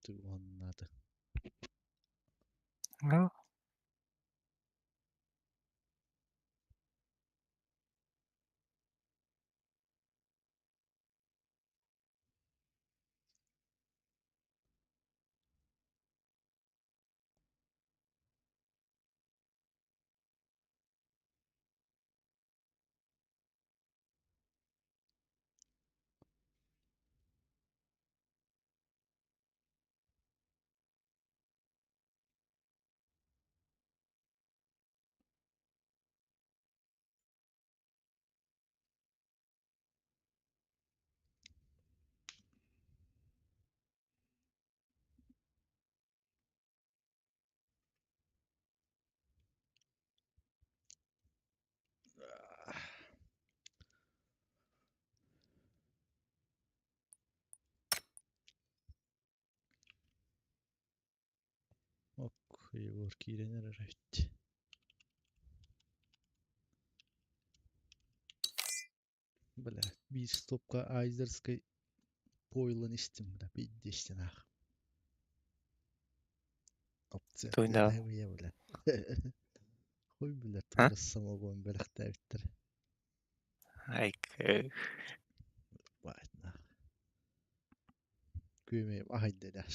Тугуннааты. Ну, Ок, Егор киирэн эрэр эбит. Бля, биир стопка айзерскай пойлон истим, бля, пиздец нах. туйда. Опция бля. Хуй, бля, А? туора самогон бэлэхтээбиттэр. Айк. Баайт нах. Күөмэйим аһайда даш.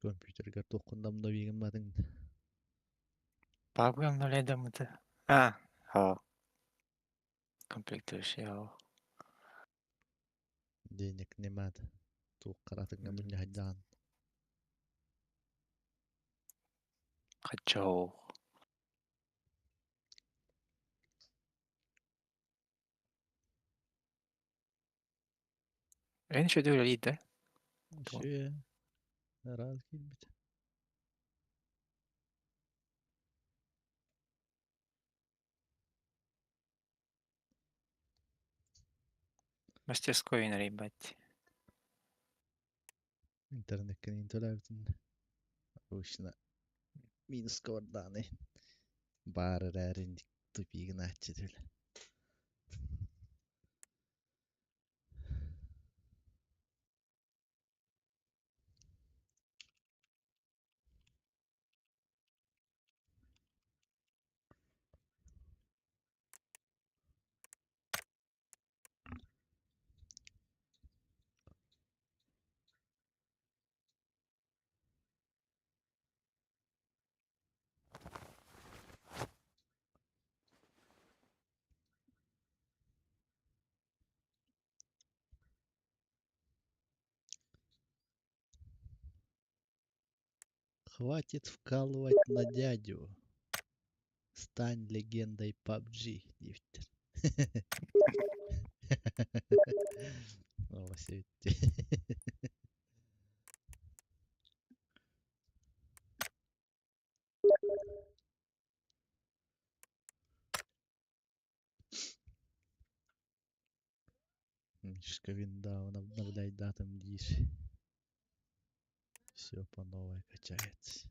Компьютерга туоххун да обновигымматыҥ. Папкам нуледамыты. А, хоо. Комплектующий Денег немат. Туоххаратыҥҥа мунньаһайдаан. Хочу. Эн еще үлэлиир да? Үчүгэй араас киирбит. Мастерской нарыйбат. Интернеккэ төлөөбүтүн обычно минуска бардааны баар эрээрин тупигын ааччы түл. Хватит вкалывать на дядю. Стань легендой PUBG диэбиттэр. О, Мишка винда обновляй датам диир. Все по новой качается.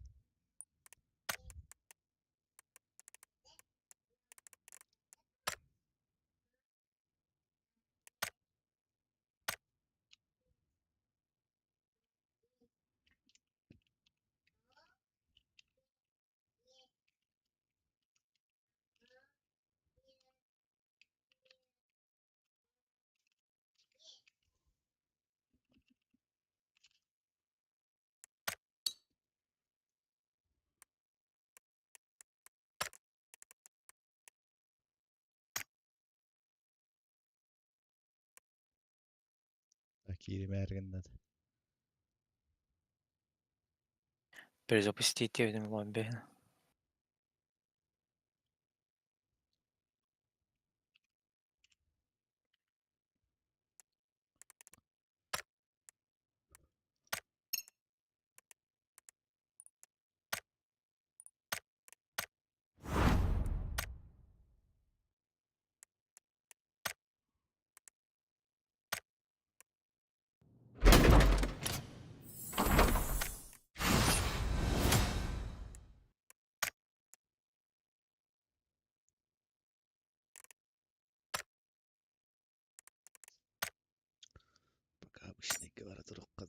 Кииримээр гыннат. Перезапустить диэбитим лобби. Обычныйга бара туруохха.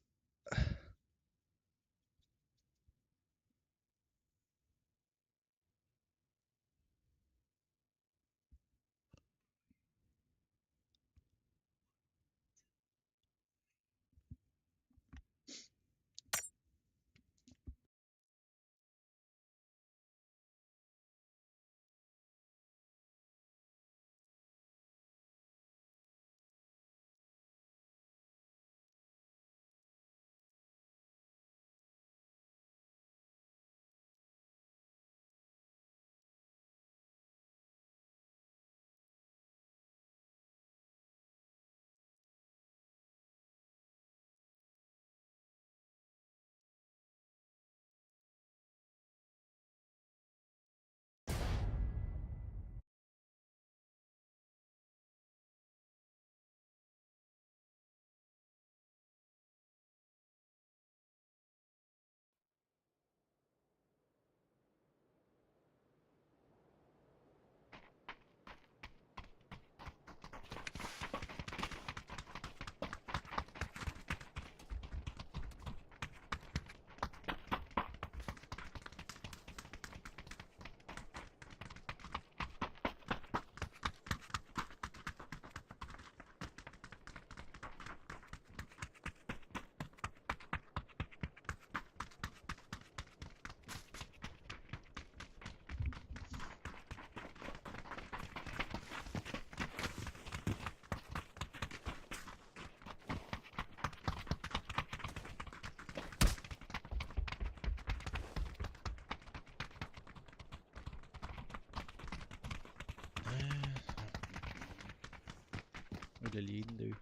Үлэлиин да үк.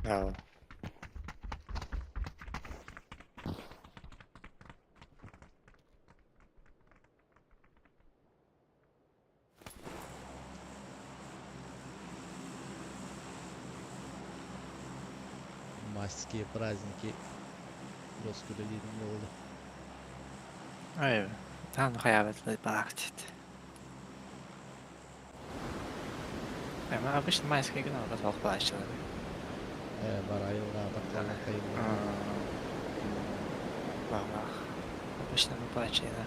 Да. Майские праздники жестко үлэлиирим буолла. Ой, там хайаабат баахтит. Обычно майские гына туох бааччылар. Бар айылҕа хайылла. Баалаах. Обычно бааччына.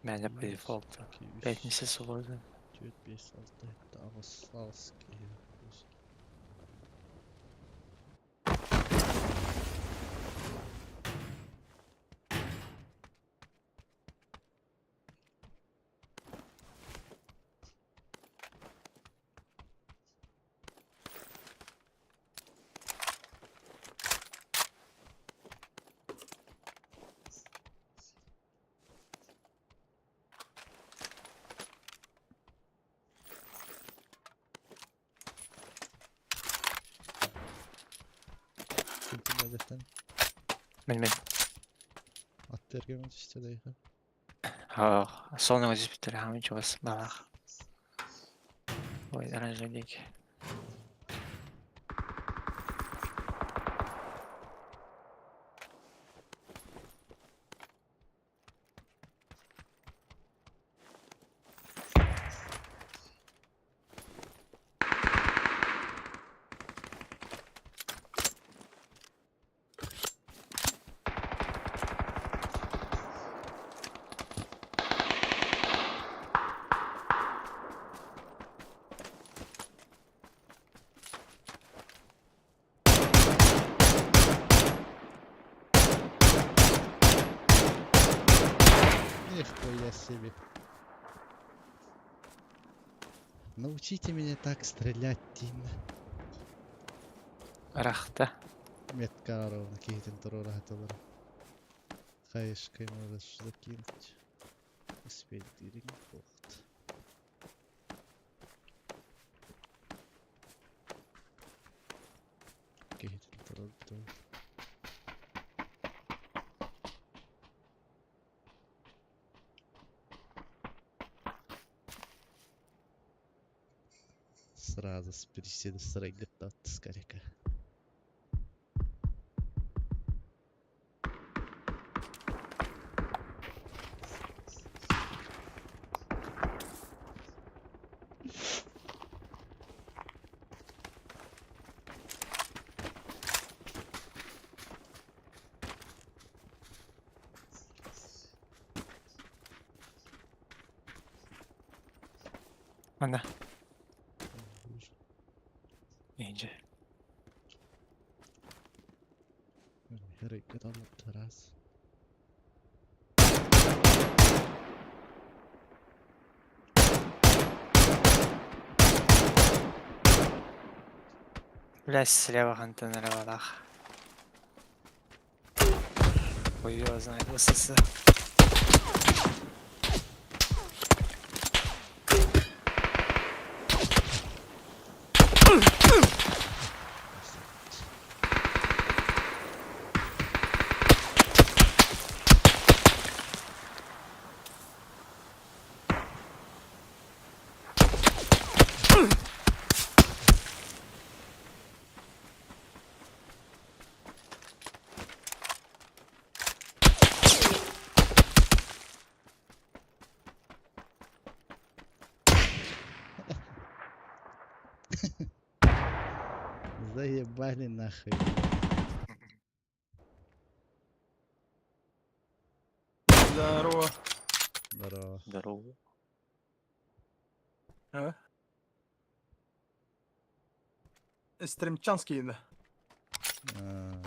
Мээнэ по дефолту. Пятница суббота. 4, 5, 6, 7, 8, 9, Ким эдеттен Мен. Аттергем işte dayı. Сонун өспүтөр хамын чугас балаах. Ой, оранжевик. Нихуя себе. Научите меня так стрелять, Тина. Рахта. Метка ровно киһитин туруора хатылар. Хайышкай можешь закинуть. Успеть дырин похт. Киһитин туруор. Сразу с переседа сырайгыт скорика. Манна. Вижу. Нинджа. Herregud, alla terrass. Бля, слева хантан эрэ. Хуй его знает, ВСС. Заебали нахуй. Здорово. Здорово. Здорово. А? Стремчанский, да. А.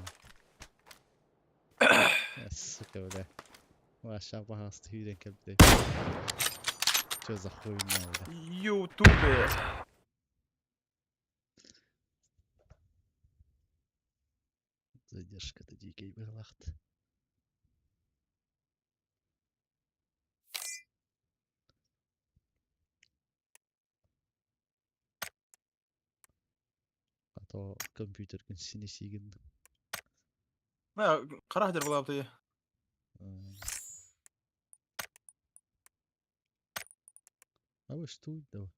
Сука, бля. Ваша пожалуйста, hur enkelt. Чё за хуйня, бля? Ютубе. Задержка-то дикий быһылахт. А то компьютер сини сигин. Харахтер была бы. А вы что да?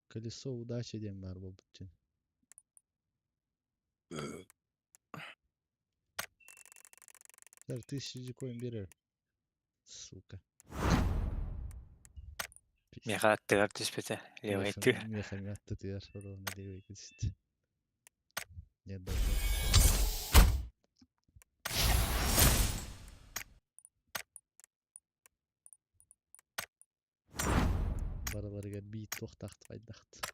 Колесо удачи диэн баар буолбут. Сэр, тысячи коин берер. Сука. Меха аттыгар түспүтэ. Левый тыы. Меха аттытыгар ровно левый кист. Нет, да. Бараларга бит тохтахт файдахт.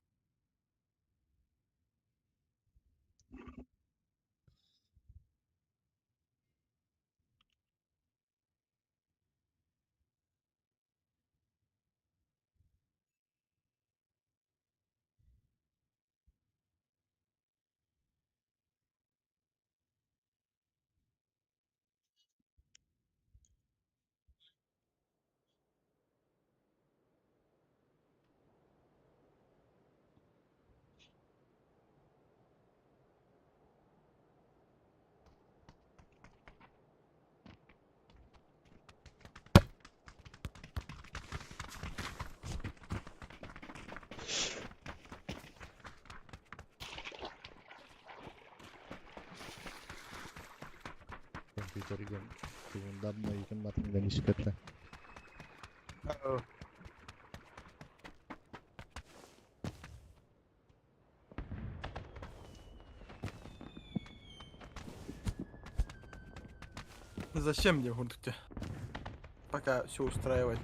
Компьютерген тугундарна икин батын ишкетте. Зачем мне гурдукте? Пока все устраивает.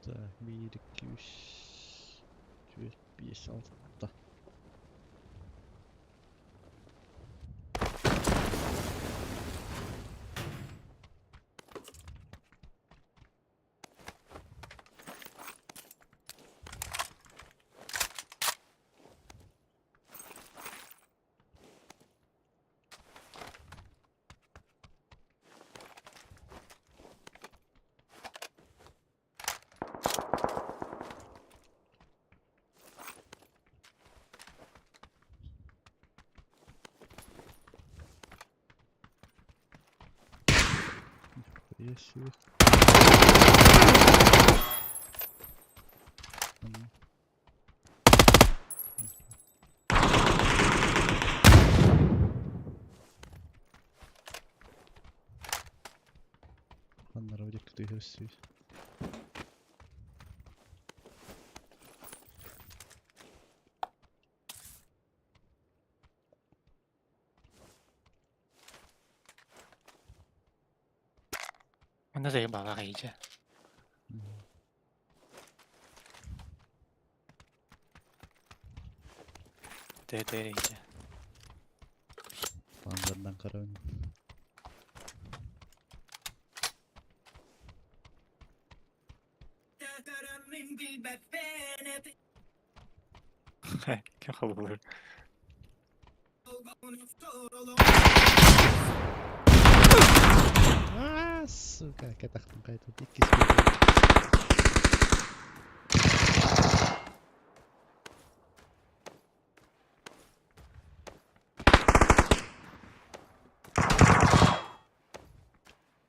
Так, 1, 2, 3, 4, 5, 6. Нихуя себе. Мгм. Ханнара диэки түһэр. Онно заебала иже. Тэ иже. Панзардан карабын. Кем хабылыр? А, сука, кэтахтым кайтып. Иккис биир.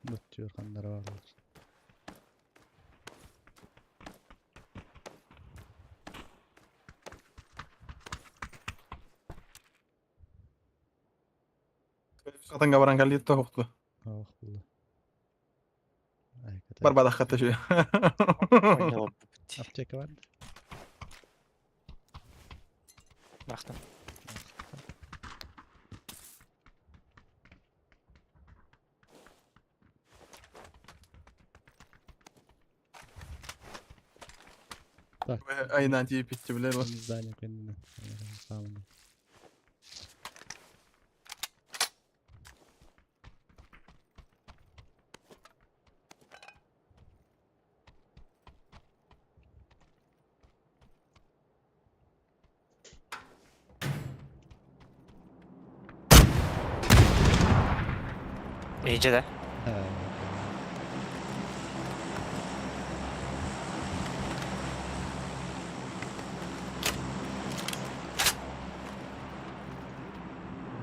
Бөттүөр ханнара баалар. Атанга баран калли тохту. Ох, булла. Ай, ката. Барбада хатта шуя. Аптека бар. Бахтым. Так. Айнан тиіп питти билер. Здание кэннэ. Самый. Иже да.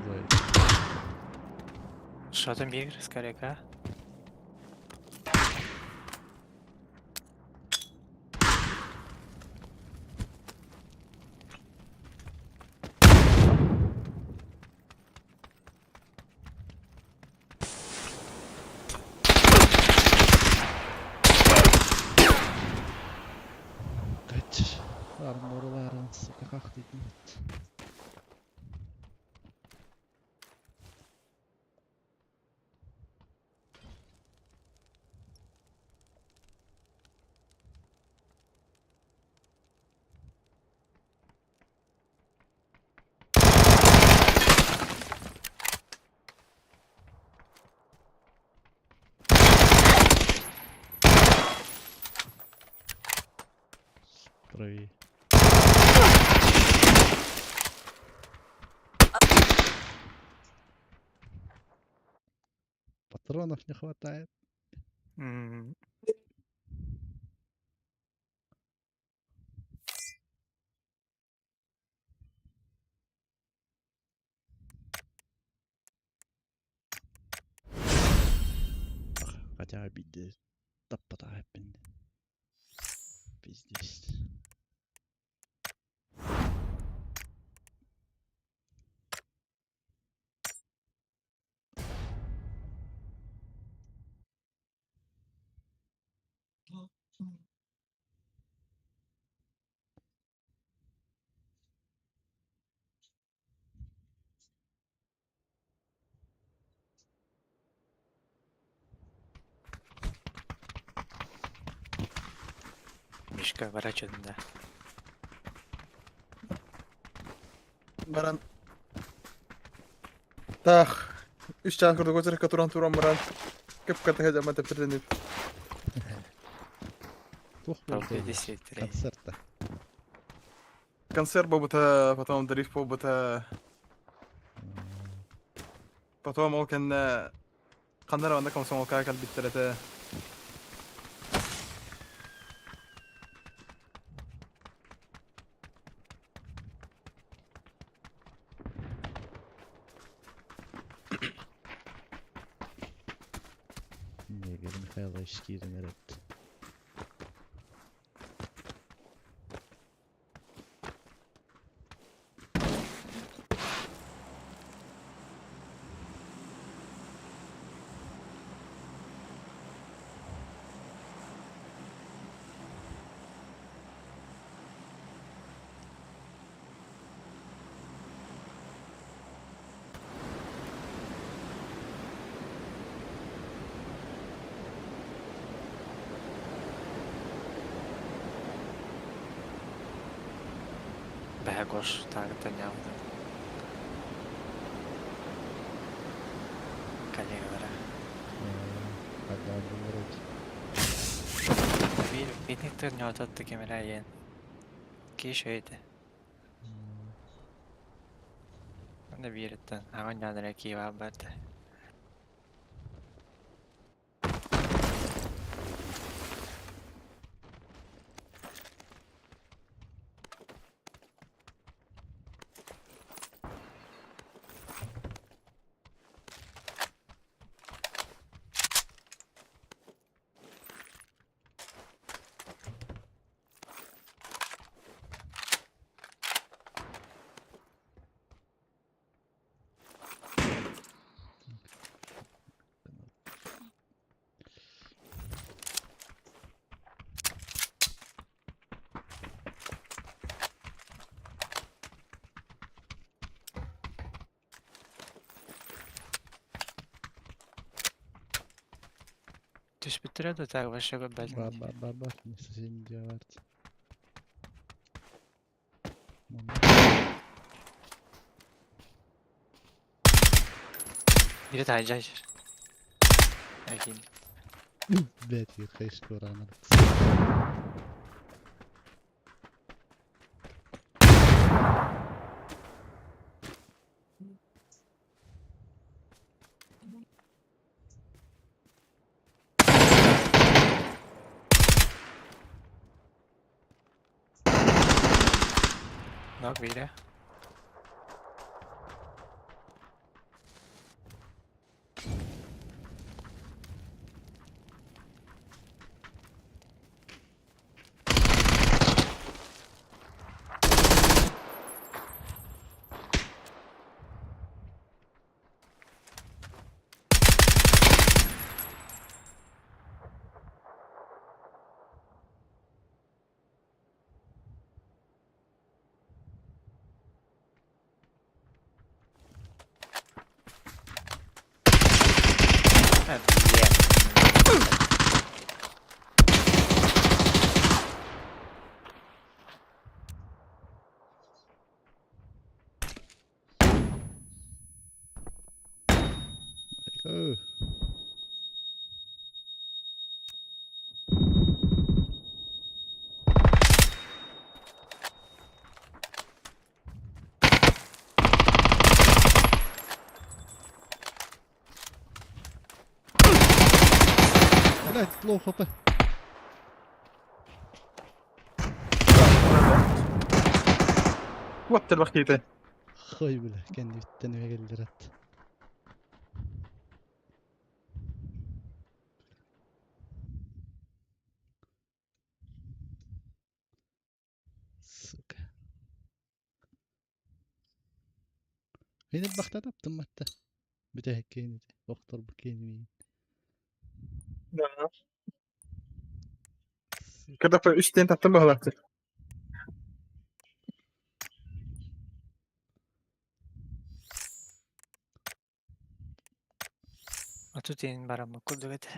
Зай. Что там бегер, скорее, а? Кать. Арморларын, сука, как ты нет. Правее. Патронов не хватает. Ах, хотя обиды. Таппатааппин. Пиздец. Мишка ворачивает, да. Баран. Тах. Үч чаас курдук өтөрөккө туран туран баран. Көп катыга жама тептерден Тух Толку болды. действительно. Концертта. Концерт буолбута, потом дрифт буолбута. Потом ол кэннэ ханнара онно комсомолка кэлбиттэр этэ. Не. Егор Михайлович киирэн эрэр. Бэһэ Гош таагыттан ньаабыта. Коллегалара. Биир битниктер ньоототто кемерэ айан. Киш өйдө. Аны биириттэн аҕан ньаанара киеваа барда. Түспүттэрэ да так вообще көрбөтүм. Бар бар бар бар. Соседний бар. Biri таһырдьа сир. Экин. Блять, хайшка рано. Нок биирэ. Э, бля. Go. Блять, low HP. What the fuck киһитэ? Хой бля, кэнниттэн үһэгэллэрет. Сука. Мин бахтатаптым матта. Бүтэһиккиин охтор букиин. Да. Когда үс тен таптым баһылааччы. Оту тиин бараммыт курдук этэ.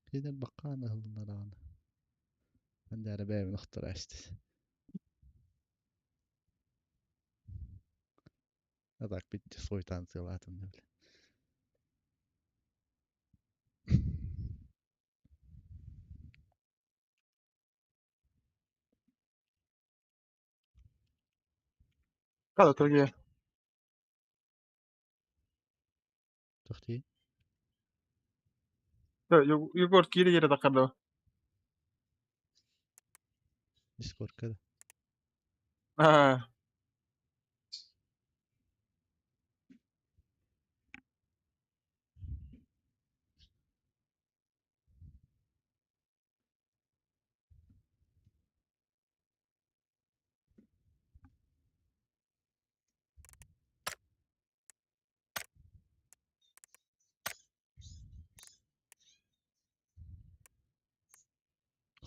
Кини баккаан ыһылыннараҕын. Андара бэйэбин охтор аашты. А так бит свой танцеватым бля. Када тургия. Тохти. Егор кири ере таққарды. Дискордка да. Аа.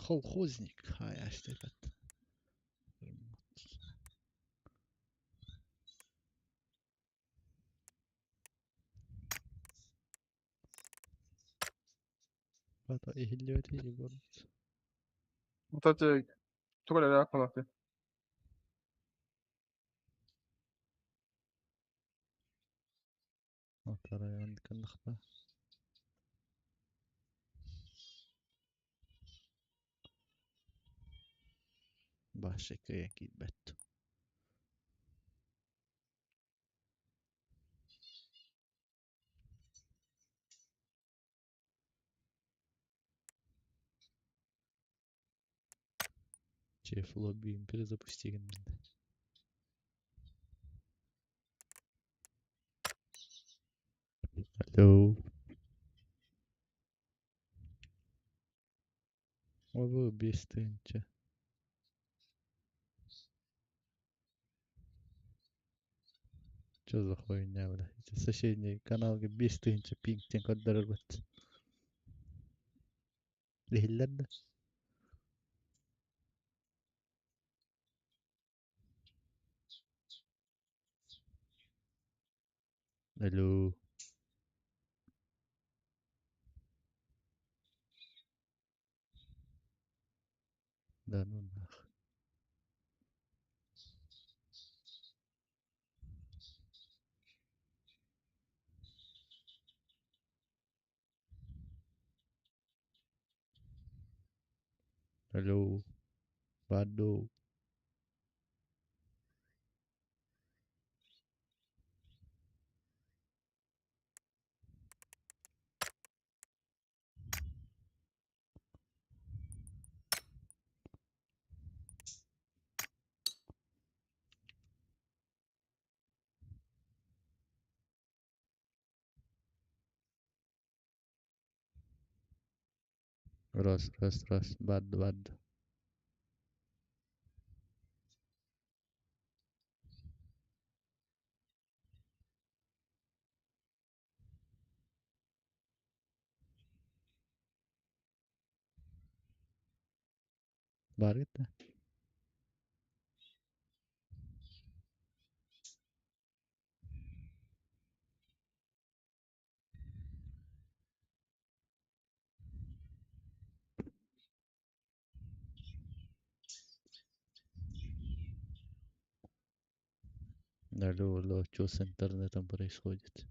Колхозник. Хай, ашты бат. Бата иһиллибэт Егор. Кстати, тугу эрэ аппалааты. Отарайан канахта. Баша кыайан киирбэт. Чеф лобби перезапусти гыннарда. Алло. Ой, 5 тысяч. Чё за хуйня, бля? Эти соседний каналга 5 тысяч пинг диэн көрдөрөр бат. Иһиллэр да? Алло. Да ну нах. Алло. Баду. Раз, раз, раз. Баду, баду. Бар да? Алло, алло, что с интернетом происходит?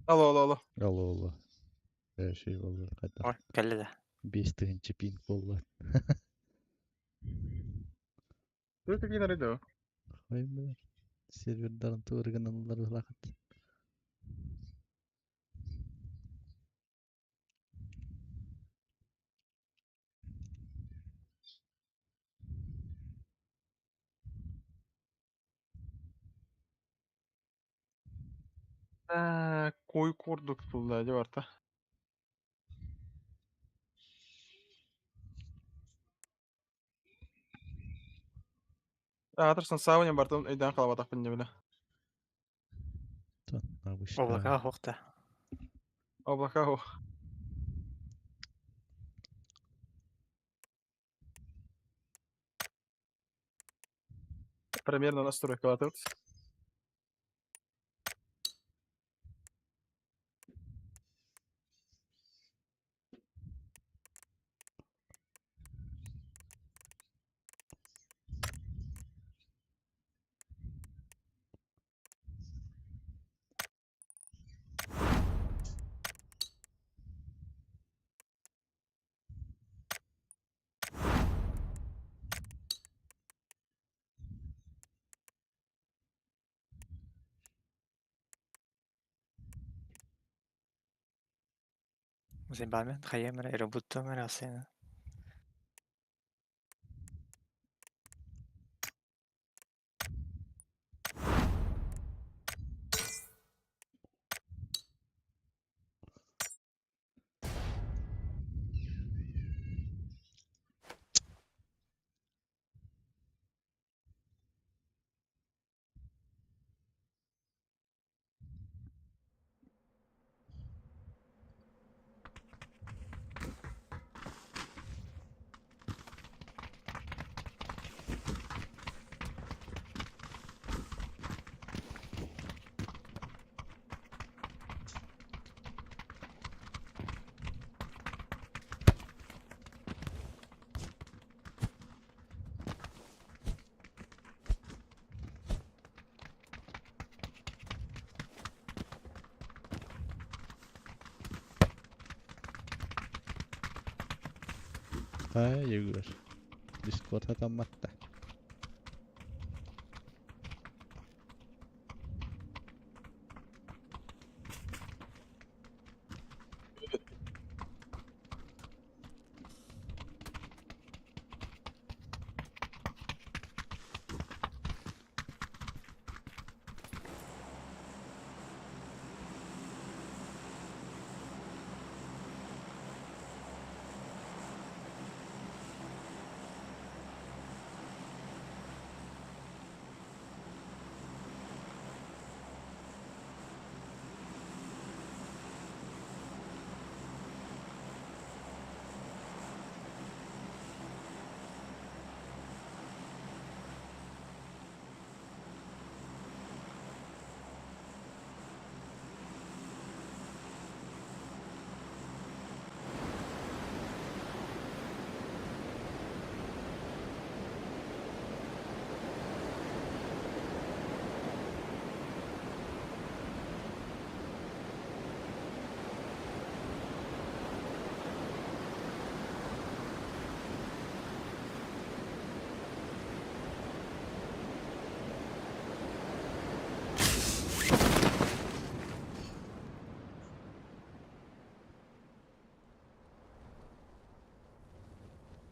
Алло, алло, алло. Алло, алло. Şey болду қайта. Ой, кэллэ да. 5 тысяч пинг болду. Ты какие нарыды? Ой, бля. Сервердарын туыргыналар лақыт. Кой курдук тулла барта. Аатырсан саабын бартын өйдөөн хаалбатахпын дьэ бile. Тон обычно. Облака охта. Облака ох. Примерно настройкалатыбыт. Zimbabwe хайемра иробуттамара сена. Ай, Егор. Дискорд хатамматта.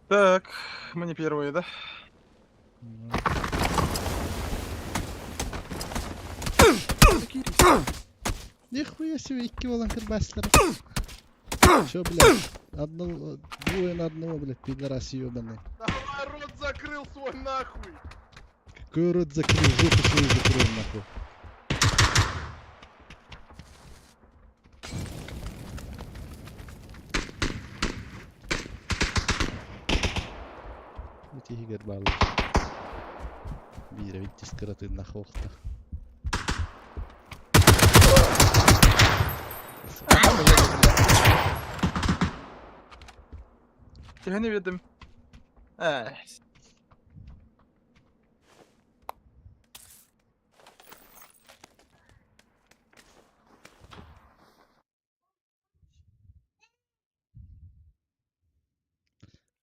Так, мы не первые, да? Ну, Нихуя себе, икки буолан кырбастар. Чё, блядь? Одного, двое на одного, блядь, пидорас ебаный. Давай рот закрыл свой нахуй! Какой рот закрыл, жопу свою закрыл, нахуй. Эти игр баллы. Бире бит скыратын нахуй. Тебя не видим. Эй.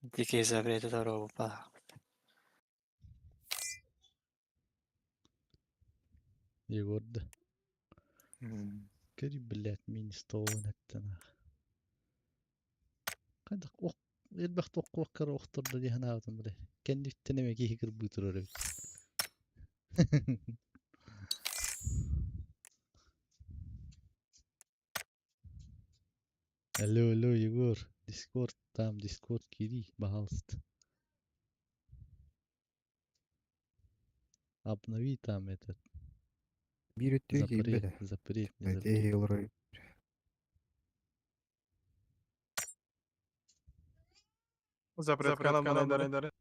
Дикие запреты дорогу па. Егор да. Кери, блядь, мини столун этте нах. Хайдах ох элбэх тоххуоккар охтордо дии санаабытым бile. Кэнниттэн эмэ киһи кырбыы турар эбит. Алло, алло, Егор. Дискорд там, Дискорд кири, пожалуйста. Обнови там этот. Биир өттүгэр Запрет, киирбэтэ. запрет, не Эти запрет. олорор Запрет канал.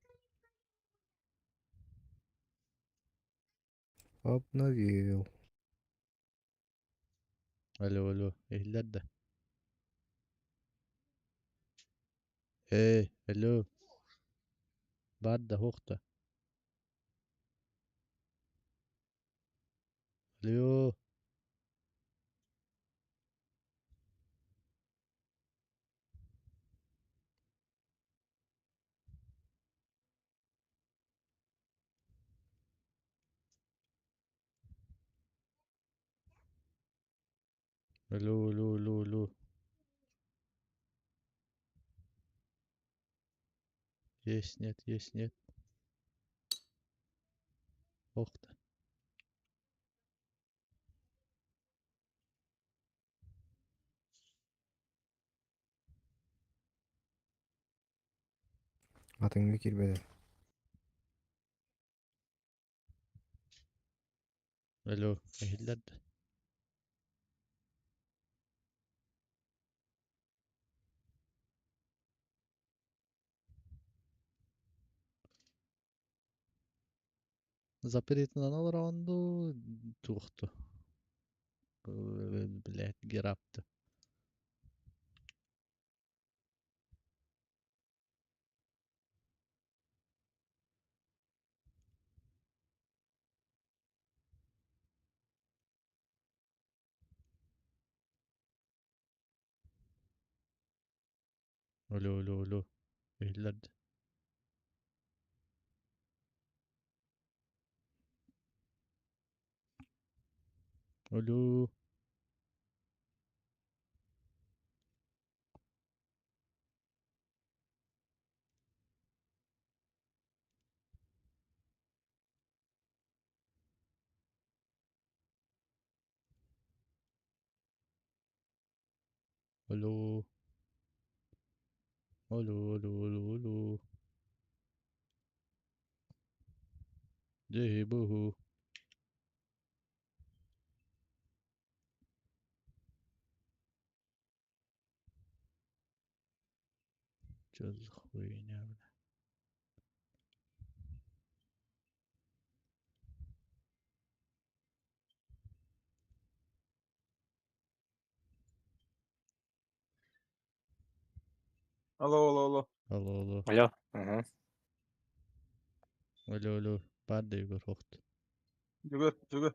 Обновил. Алло, алло, иһиллэр да? Эй, алло. Баар да, суох да? Алло. Алло, алло, алло, алло. Есть, нет, есть, нет. Суох да? Атыҥҥа киирбэтэ. Алло, иһиллэр да? Запретынан олороҕун дуу, туох дуу? Блядь, герапты. Алло, алло, алло. Иһиллэр да? Алло. Алло. Алло, алло, алло, алло. Дьэ, буһу. Чё за хуйня, бля? Алло, алло, алло. Алло, алло. Алло. Угу. Алло, алло. Баар да Егор суох. Жүгөр, жүгөр.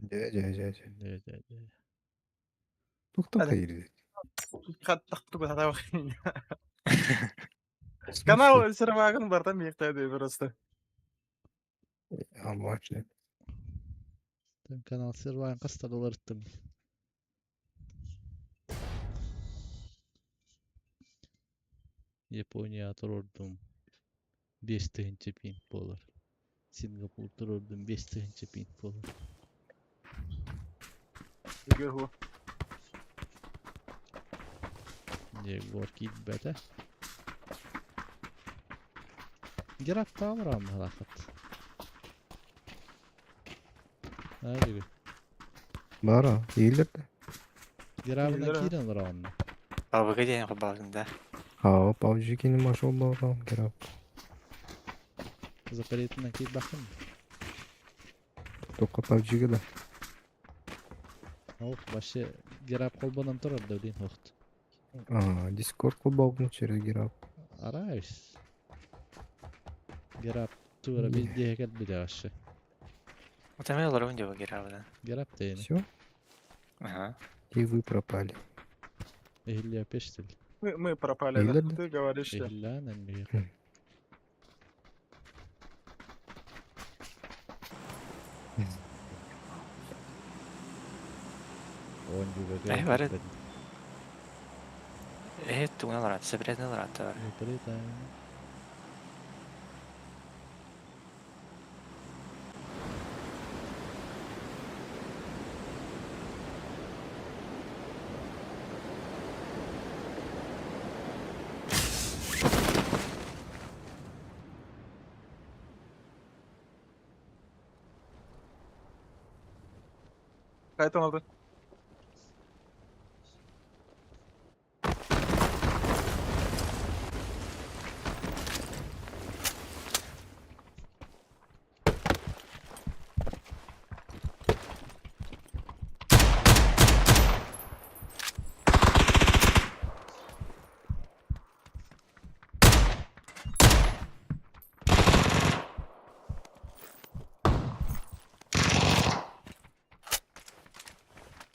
Дьэ, дьэ, дьэ, дьэ. Дьэ, дьэ, дьэ. Туохтан Hadi. хайырдый? В смысле? Канал сервагын бартан мектеди просто. А, вообще. Там канал сервайын хаста уларыттым. Япония туруордум 5 тыһыынча пинг буолар. Сингапур туруордум 5 тыһыынча пинг буолар. Жүгөр ху. Егор киирбэтэ. Гераттаабыраам быһалааххыт. Аа, Бара, иһиллэр да? Герабынан Иһиллэр, а? киирэн олороҕун. Пабыга диэн холбоотун да. Аа, PUBG кини машал баҕам герап. Запретынан киирбэххин. Тоққа PUBG-ге да. Ох, вообще герап холбонон турар да билин суохт. А, Discord холбообун через герап. Арайс. Герап тура Не. биир кэлбитэ вообще. Утамай олоробун диэ герабынан. Герап дейни. Все? Ага. И вы пропали. Иһиллиэ пештил. Мы пропали, да. Иһиллэр да? Ты говоришь, что. Иһиллээн эмиэ. Э, бары. Э, тугунан олорот, запретный олорот бар. Запретан. Қайтан алды.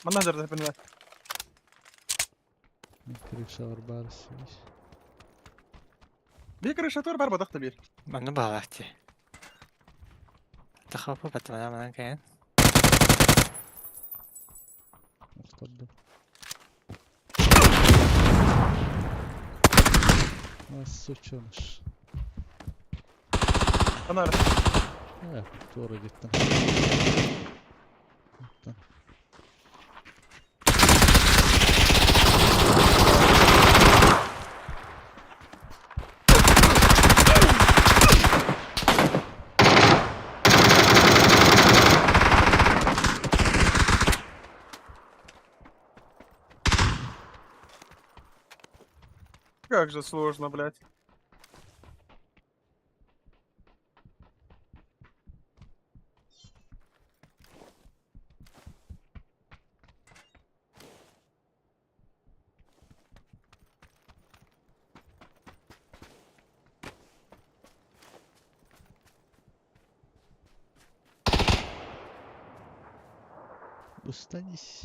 Манна жерде бинне. Крышалар баар сибис. Бии крышатор бар бадахта бир. Манна баҕалаах дии. Тахапа баттамана манан кэлэн. Охтордум. А, сучёныш. Анар. Туора диттен. Оттон. Как же сложно, блядь. Устанись.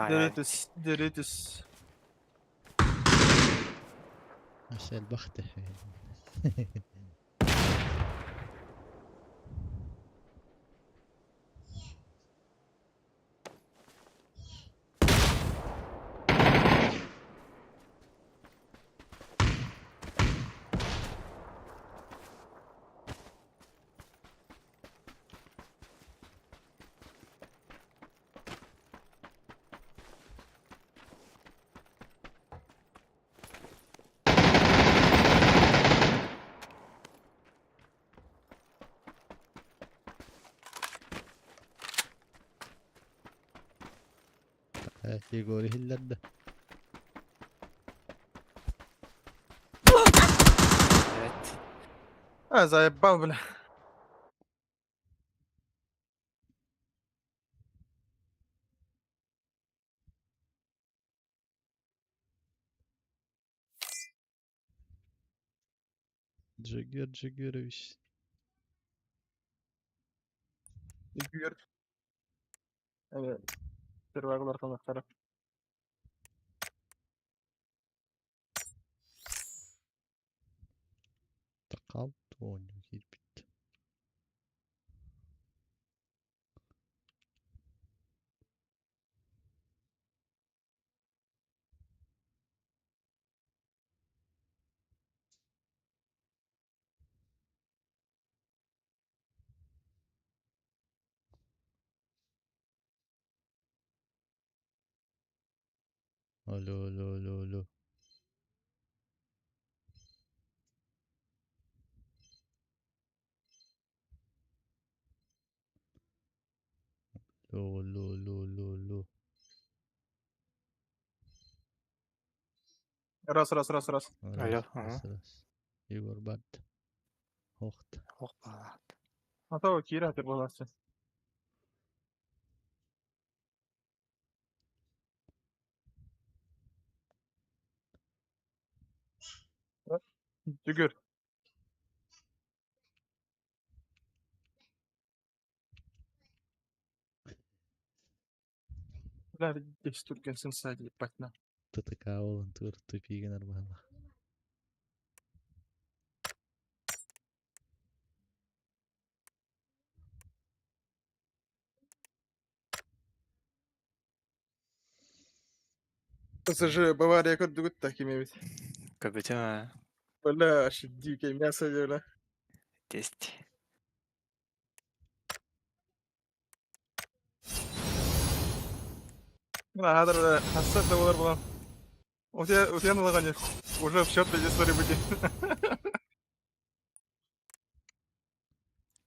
Деритис, деритис. Ася элбэхтэ. Егор иһиллэрдэ. Evet. А, заебал, бля. Джигер Джигерович. Егор. Evet. Первый танахтара. Тақал оонньуу киирбит. Алло, алло, алло, алло. Алло, алло, алло, алло, алло. Раз, раз, раз, раз. Алло, Раз, ага. раз, раз. Егор бат. Хохт. Ох баҕалаах. А то Кира ты была. Егор. Бля, здесь только сенсай, ебать на. ТТК олан тур тупига нормально. ПСЖ, Бавария, көрдүгүт да ким эбит. Көбүтүм. Бля, вообще дикое мясо, бля. Тест. Наһаа да хассар да буолар буолан. Утуйан ылаҕын уже в счет истории быть.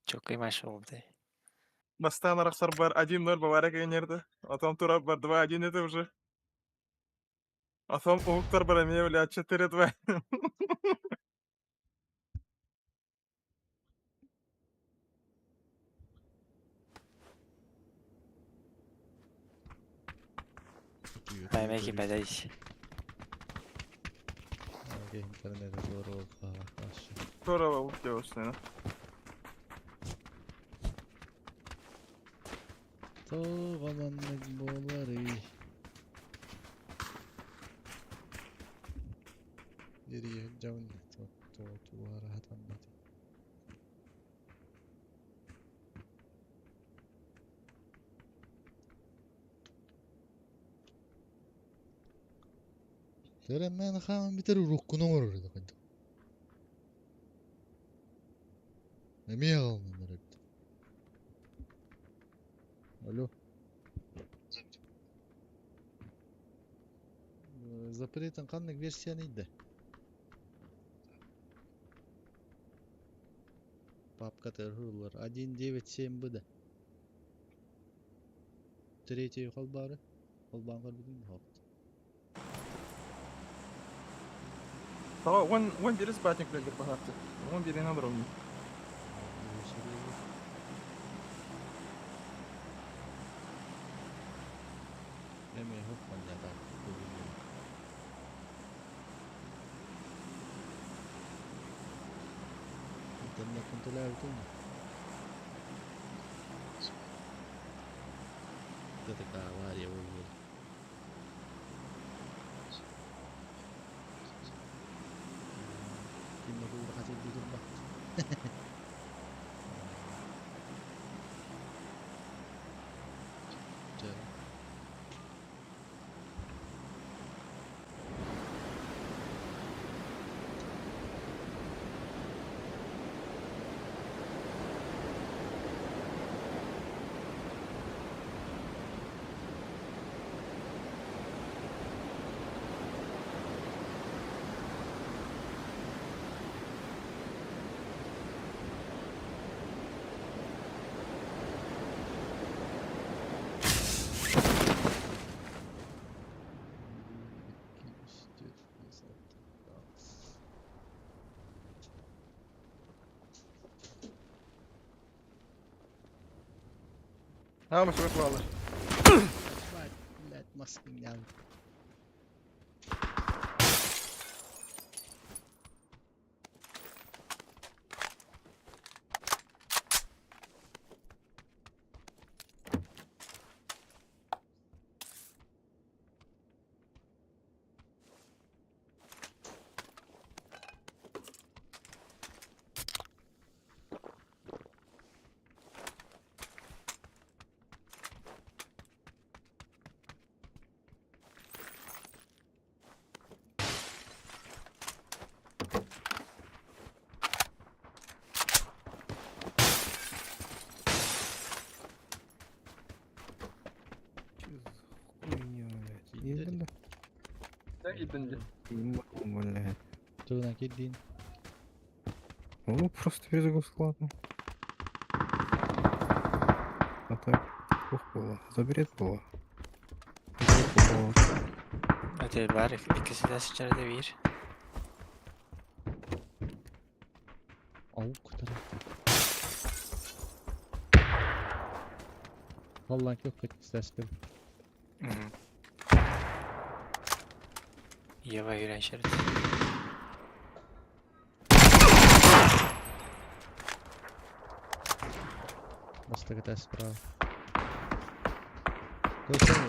Чоккай маша буолбутай. Бастаан арахсарбар 1-0 Бавария кэннерді. Потом турарбар 2-1 это уже. Потом уһуктарбар эмиэ, бля, 4-2. Маймеки бэдэй. Интернет здорово Здорово, девушка. Тоҕо маннык буоларый? Дерийэ сылдьабын туора хатаммат. Төрөммөөн хааман бүтэр уруккуну оҥорор этэ кырдьык. Эмиэ аҕалыннар эбит. Алло. Запретын ханнык версияны ыйда? Папкатыгар суруллар 1.9.7 б да. Третий холбоору холбоон көрбүтүҥ дуо? Того, он бирис батник блядь, бахарты. Он бирин алыр. Эмиэ хоппанньата Интернеккин төлөөбүтүҥ дуо? Это такая авария буолла. Ким да куулла хачырдыы турбат. Чэ. Биир, икки, үс, түөрт, биэс, алта, аҕыс. А, мы сюда клали. Блядь, маски снял. Чё за хуйня, блядь? Киирдэ Ездили? Киирдин Не могу, блядь. Тугунан киирдиин. Ну, просто перезагрузка, ладно. А так, плохо было. Забред было. Плохо было. Öteli бар иккиси да сычарда биир. Аук тараппыт. Vallahi yok истэспин. Ева үйреншерит. Бастакы справа. Көрсөң,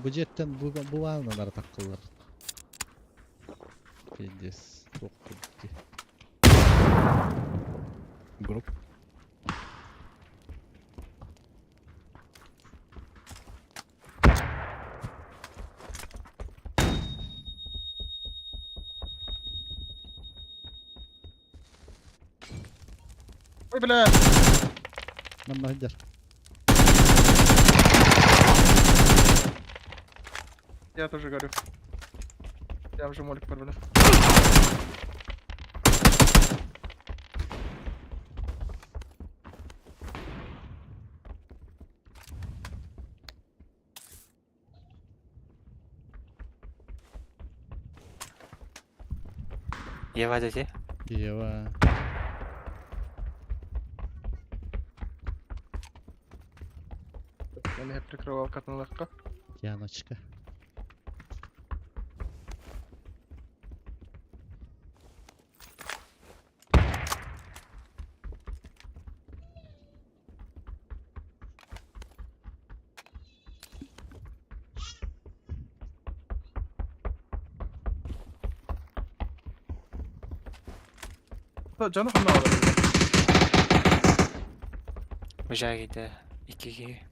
бу дьиэттэн бу бу аанынан таххаллар. Пиздец, туох курдук. Дроп. Ой, бля! Манна сылдьар. Я тоже горю. Я уже молик порвали. Ева дете. Ева. Я меня прикрывал катанлахка. Яночка. Canı ханна алар. Бужа киде. 2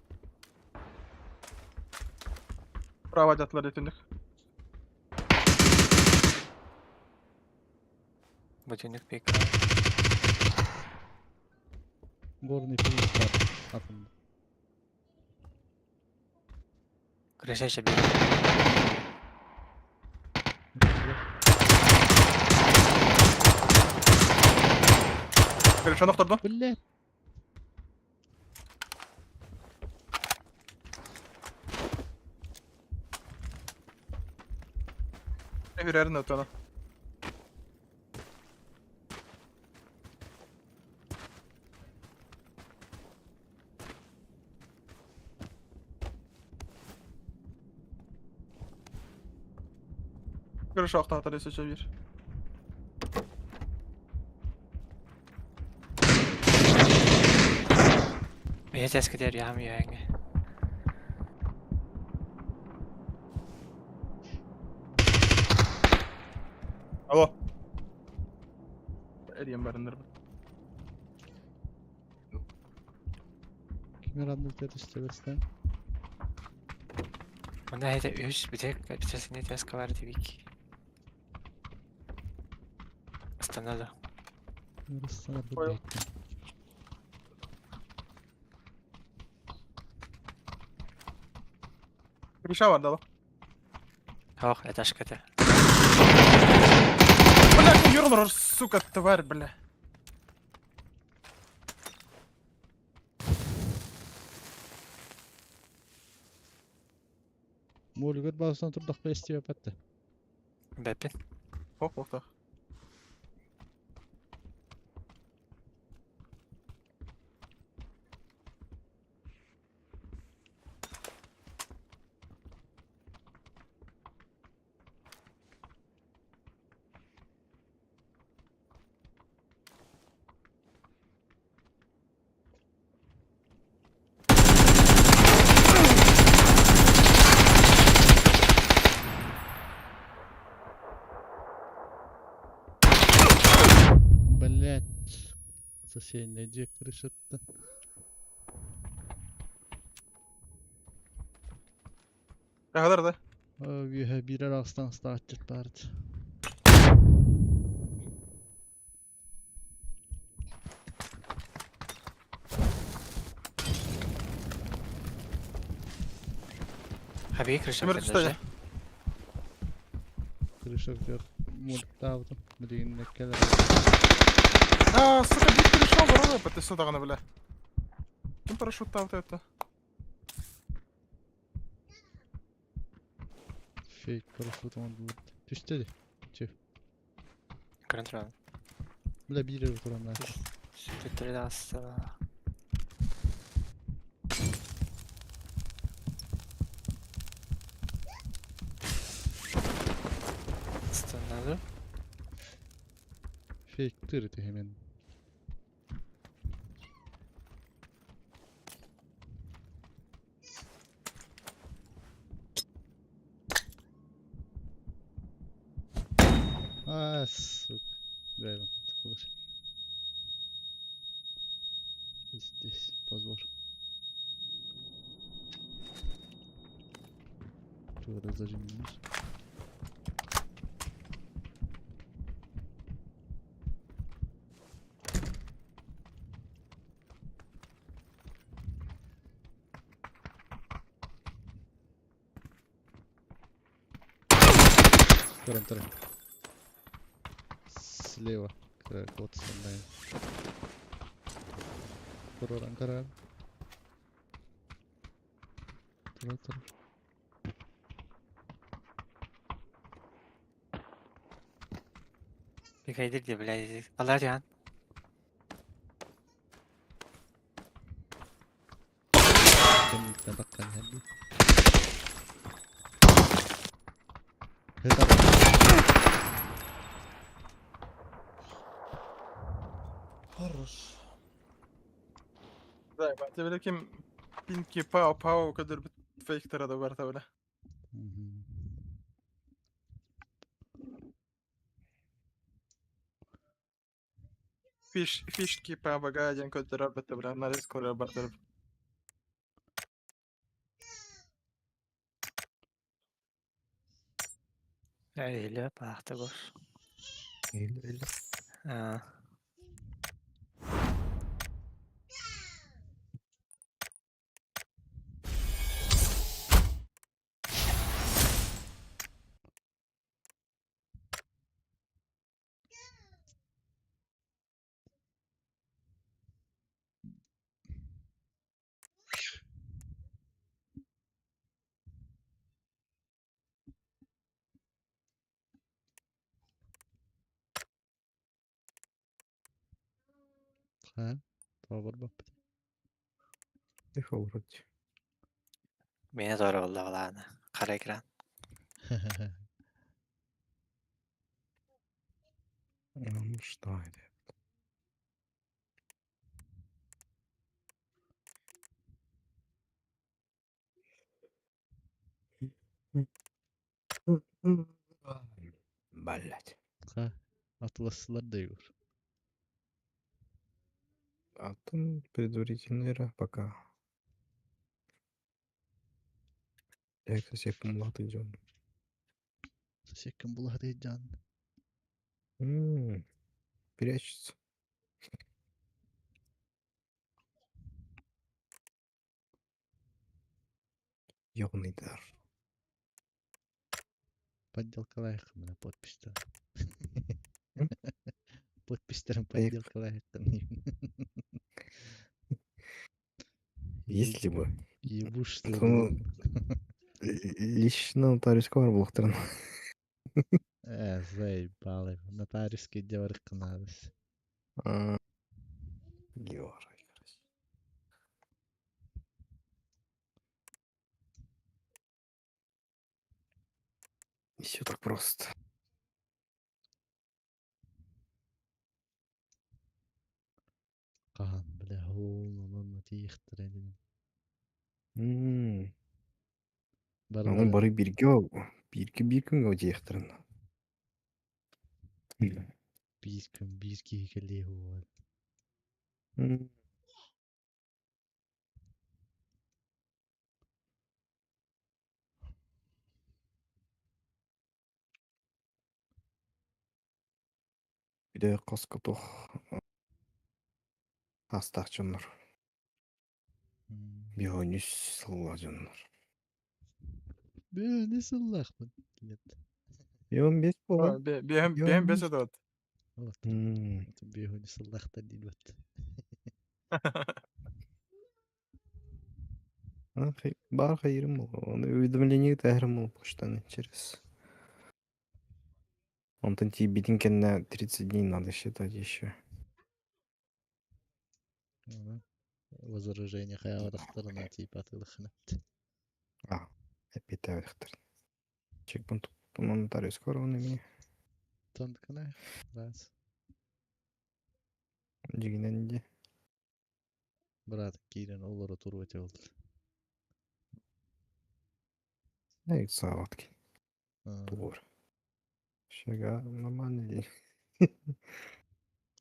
Право дятлар етіндік. Будильник пик. Горный плюс бар. Атында. Крыша bir. Крышаны охторду. Бля. Үрәрін өтөна. Крыша охтатар өсөчө бир. Бэйэ тэскедер яам яңы. Алло. Эрiyem барындар. Кимер анны түстебестен. Онда хете үс битек битесине теска бар дибик. Останады. Рыстана Понял. бу. Крыша бар да. Ох, этажката. Бля, юрлар, сука, тварь, бля. Молгөр басынан турдак бестип апатты. Бэппин. Ох, ох, так. Блять. Соседняя где крыша-то? Кагылар да. Бүйе бирер астан статчыт барды. Хаби крыша. Кимер түстө. Крыша жоқ. Мультавдым. Билигин келер. А, сука, бир крыша бар ғой, бәтесі дағаны, бля. Ким парашют тауды это? Фейк парашют он Түстеді. Контрол. Бля бирер турамна. Түттүрдө аста. Останады. Фейк тырыты hemen. А, сука. Бля, тыкылыр. Здесь позор. Тура зажимаешь. Көрөн турар. Слева. Вот сондай. Тураран карар. Тура тур. Бикайдыр диye блядь. Алар ян. Кэнниттэн таххан иһэр дии. Хытар. Хорош. Да, тебе ким пинки пау пау көдөрбүт фейктера да бар табыла. Мгм. Фиш фишки пабага диэн көдөрөр бата бля нарез көрөр бартар. Öyle bahtı boş. Öyle öyle. Ha. Ха? Тоҕо барбаппыт. Тихо вроде. Beni doğru oldu valağını. Kara ekran. Ну что это? Блять. Ха? Атылассылар да Егор. А там предварительный ра пока. Я, кстати, помлад идем. Сосеккин булаһы дьан. Прячется. Ёбаный дар. Подделкалаах мына подписьтар. М? Подписьтарын Поехали. подделкалаах. Если бы. Ебушство. Ну, лично нотариус бар булуктарын. Заебали. Нотариуска дьэ А, Георгий, короче. Не все так просто. Хаһан, бля, холлонон тиихтэрин. М, Барылара Ону бары бииргэ бииргэ биир күҥҥэ дьиэхтэрин. биир күн биир киһи кэлиэ буолуо. М, Бile хаска туох астаах дьоннор. М. Биһөнүс сылла дьоннор. Бээ, не сыллаахпын. Нет. Бион бес буолан. Биэм Бион биэм бес. бес это вот. Вот. М, Биһөнү сыллаахтар диир бат. а, Бар хайырым буолла. Оны уведомление тахарым буолла почтаны через. Онтон тиийбитин кэннэ 30 дней надо считать еще. Ага. Возражение хайаҕарахтарына типа атыылахына. А, эппиэтээбэтэхтэр. Чекпунт нотариус корона ми Тонкана. Раз. дьигинэн дии. Брат киирэн олоро туруо этэ ол. Эй, саалатки. А, Тур. Шага нормальный день.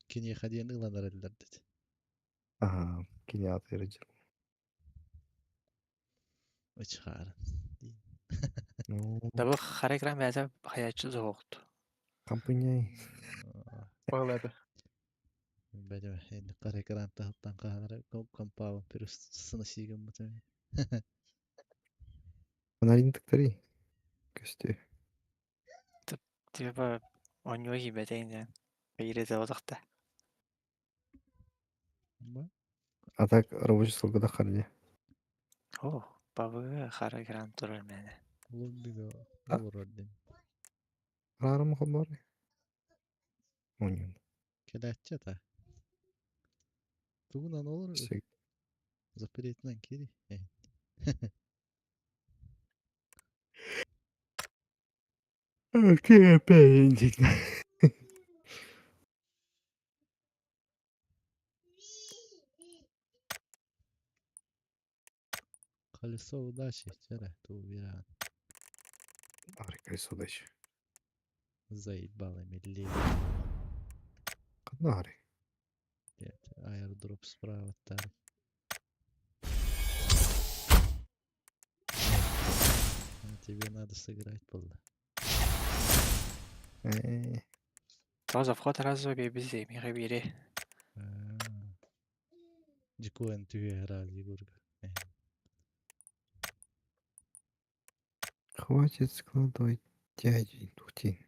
Киниэхэ диэн ылан эрэллэр дит. Ага, киниатыр дьэ. Ычхаар. Ну, Tabi kara ekran beyazı hayatçı soğuktu. компания. Паглата. Бәдем енді қара экран таһыттан хаһанара компаабын плюс сына сиигин бутами. Фонарин тыктари. Көстүү. Типа оонньууга киирбэтэҥ диэн биир этэ. Ба? А так рабочий стол харди. О, бабы хара экран турар мээнэ. Лоббига А? олорор диэн. Рарым хабар. Оньон. Кэлээччи ата. Тугунан олорор? Запретынан кири. Окей, опять. Колесо удачи. Вчера ты убирал. Ари колесо удачи. Заебало милли. Канари. Нет, аирдроп справа там. А тебе надо сыграть было. Тоже вход разу бизи, миха бири. Дикуэн түһэ играли Егорга. Хватит складывать дяди тухтин.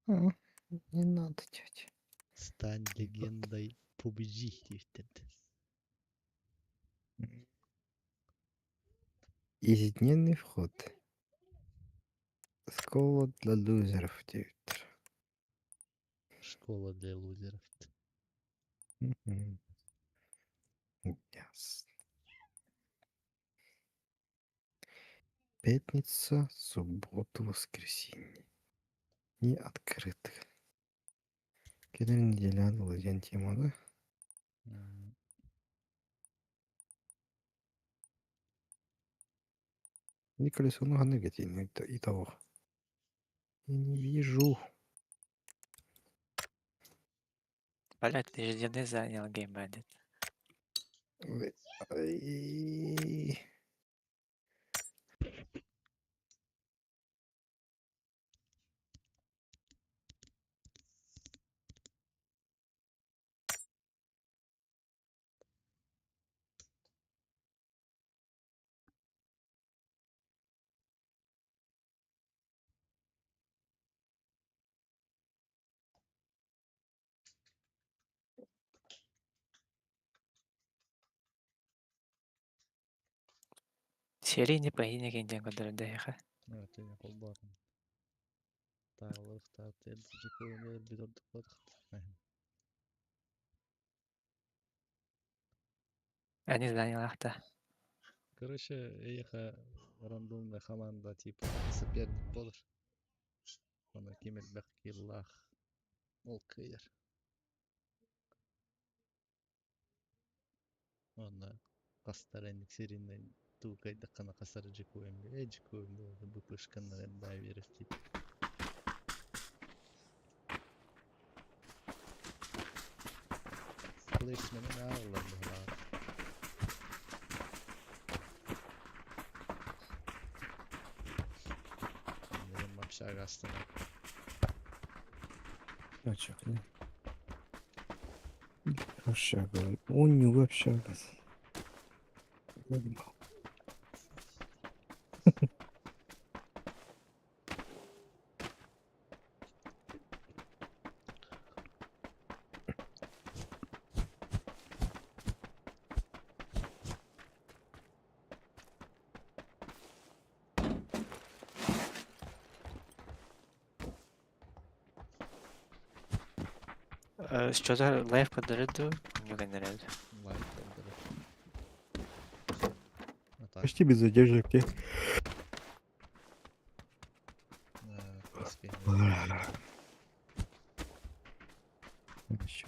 Не надо, дядя. Стань легендой PUBG диэбиттэр. Ежедневный вход. Школа для лузеров, диэбиттэр. Школа для лузеров. Мгм. Ясно. Пятница, суббота, воскресенье. Не открытых. Кэлэр неделя диэн тема, да? Не колесо нога и того. Я не вижу. Блять, ежедневный занял Game Bandit. Ой, ай. Серийный поединок диэн көрдөрөр эһиэхэ. А, ты холбоотум. Таалыхтаах дьикуэн өлбүт ордук буолуохтаах. Они занялахта. Короче, эйиэхэ рандомная команда типа соперник буолар. Онно ким элбэх киллаах ол кыайар. Онно хастар энник серийнэй туу кыайдаххына хасар дьикуэн дьикуэн буолар БПшканнар элбээ биэрэр типа. Плейсменин ааҕыллар быһыылаах. Benim общага астына. Общага. Общага. Он не общага. Заебал. Что-то live көрдөрөр дуу, оонньуу гыннарар дуу. Лайк көрдөрөр. А так, Почти без задержек те. в принципе, Ещё.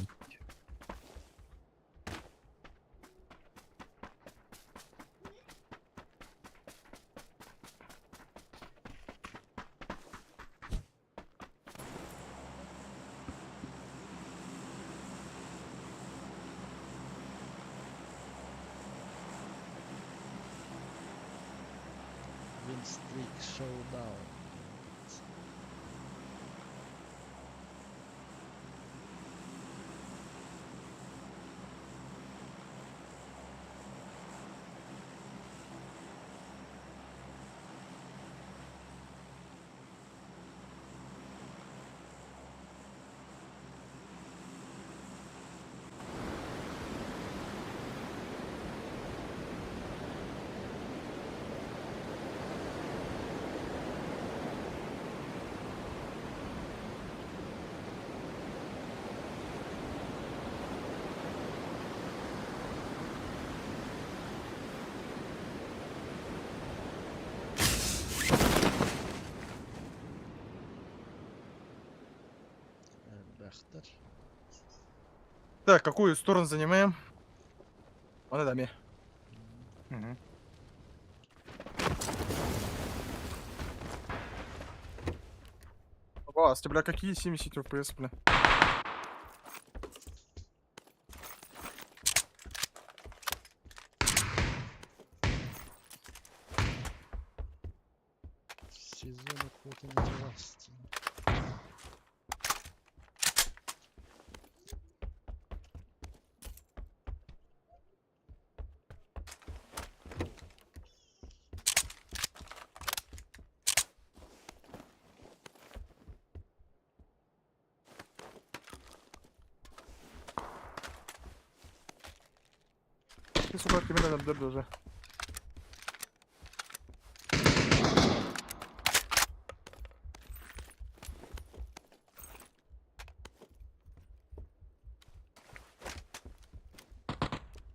Win Streak Showdown. Аҕыйахтар. Так, какую сторону занимаем? Оны да ме. Мгм. Опа, бля, какие 70 FPS, бля. Сезон охоты началась. Ты, сука, киммен өлдүрдү уже.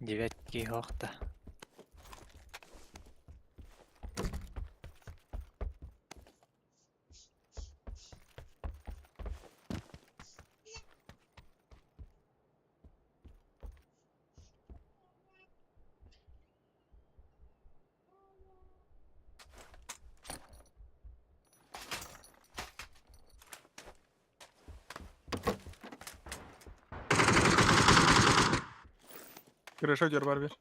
Девять киһи да. Крыша дер бар бер.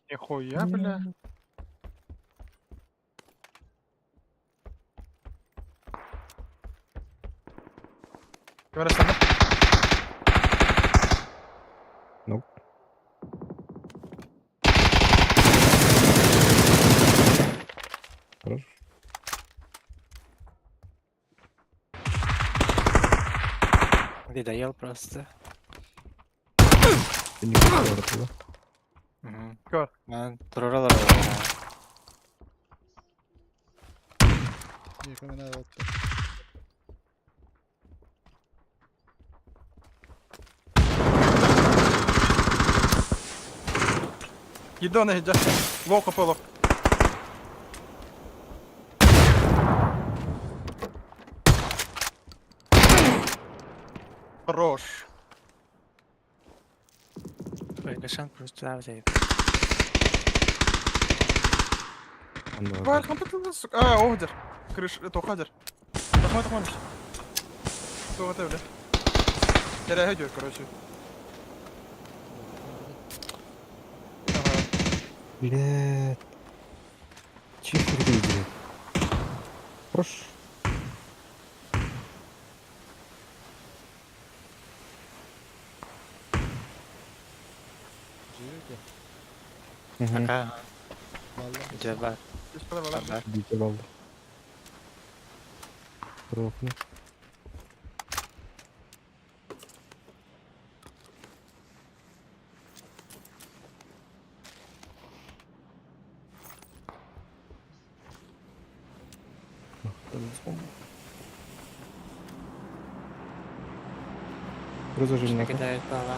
Нихуя, бля. Камера сама. Nope. Хорош. Ты доел просто. Ты не хотел да? Мгм. Көр. Мен туруралар олар. Екі мына отты. Едона иди. Лоха полох. Хорош. Ой, просто взяй. Анда Бар, компьютер, сука. А, охдер. Крыш, это охадер. Тахмай, тахмай. Что это, бля? Я реагирую, короче. Ага. Блядь. Че хуй блядь? Хорош. Живете? Мгм. Пока. Валла. Жаба. Здесь подавай, ладно. Пока. Идите, балды. Рохну. Разожжение. Кидает бала.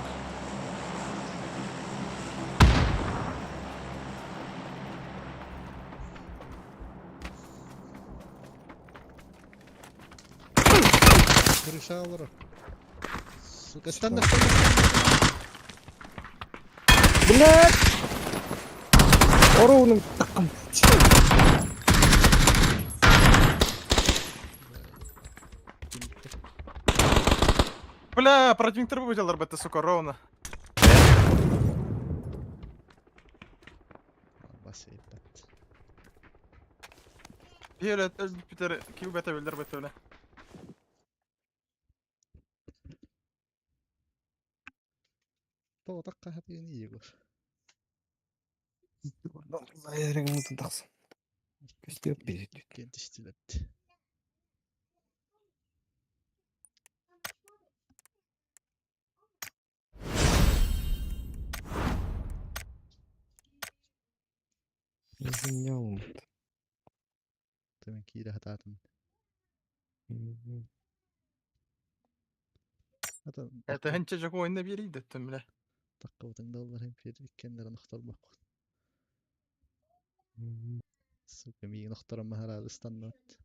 Крыша олар. Сука, стандар, стандар. Блядь! Оруным таком. Бля, противник трубу взял, РБТ, сука, ровно. Бас ебать. Бля, Питер, кью бета бил, РБТ, бля. Тоҕо хатыгын Егор. Көстүөп биир. Кент истилет. Извинял. Тэмэн киирэ хатаатын. Ата Это хенче жаку ойында берейді, түн, бля. Такка утыңдаллар hem фер иккеннерин охтор бак. Сука, миигин охторон маһараады ыстанныбыт.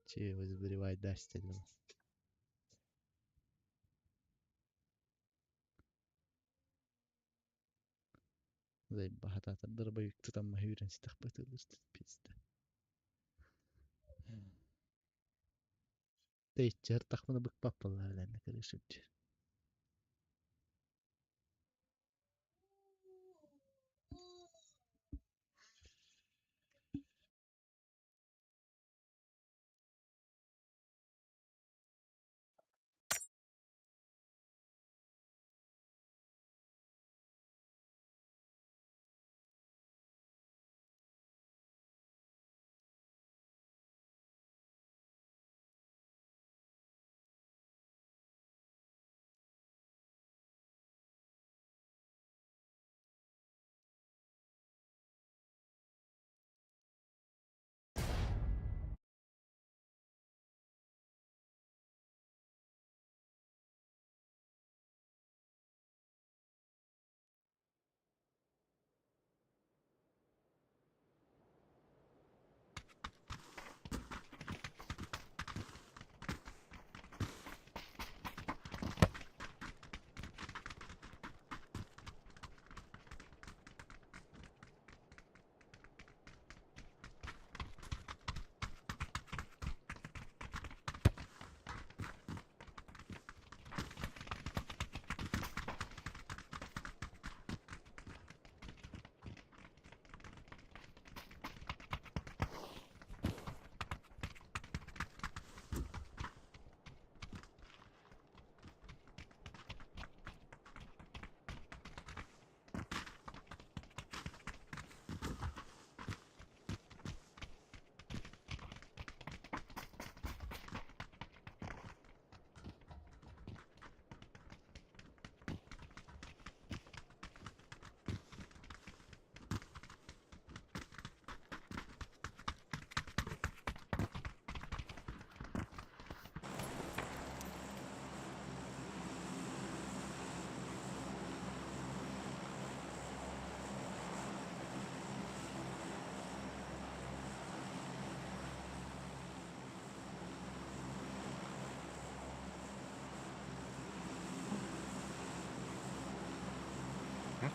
Че, вызбиревай дастеллим. Заебаһатаатар дробовик тутан маһы үүрэн ситэхпит пизда. Тэйиччи тахмына быкпаппаллар элэннэ кырыышырдьы.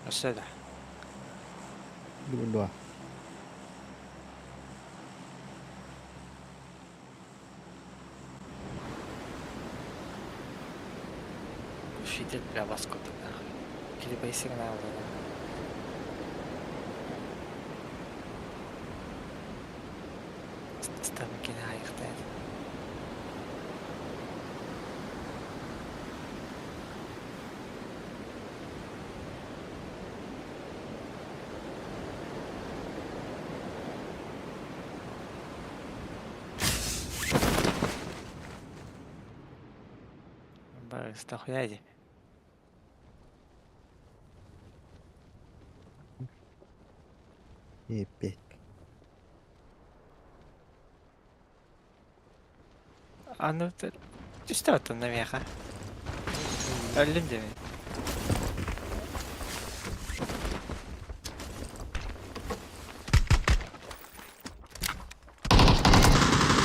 Өссө да. Бүгүн дуо? Глушитель бля бас курдук нахуй. Клипай сигнал да. Стамакин айыктайт. Барыста хуяди. Еппет. А ну ты... Что там на меха? Өллүм деми.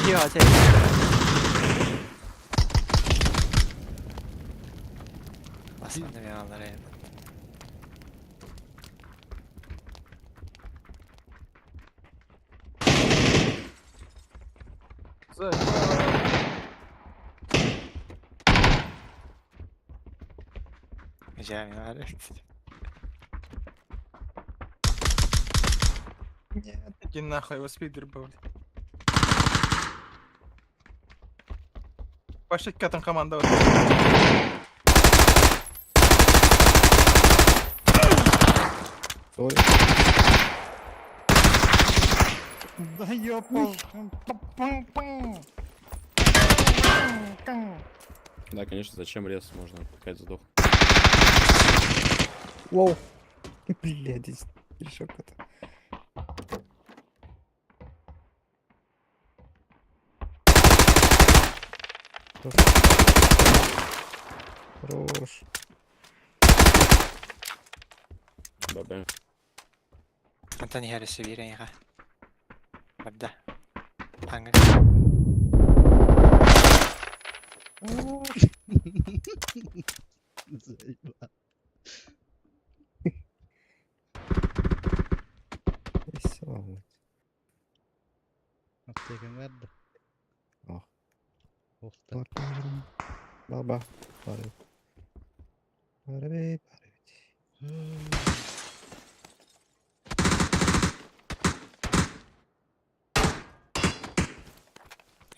Йо, те. Басманды мен алар енді. Жамин бар. Нет, иди нахуй, его спидер был. Вообще там команда. Ой. Да ёпал. Да, конечно, зачем рез? Можно пускай сдох. Воу. Блядь, здесь решок это. Хорош. Бабе. Хантан иһэр өссө биир эйиэхэ. Барда. Аҥы. Заебал. Весело. Аптекаң бар да? Ох. Ох да. Бар бар. Бар. Бар бар бар.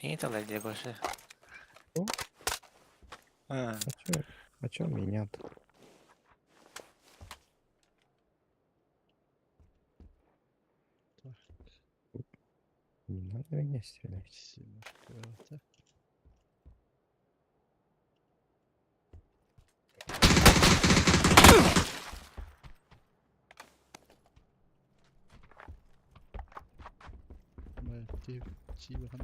Эйи талар дии больше. О. А, А чё? А чё меня-то? Так. Не надо меня стрелять. Семерка.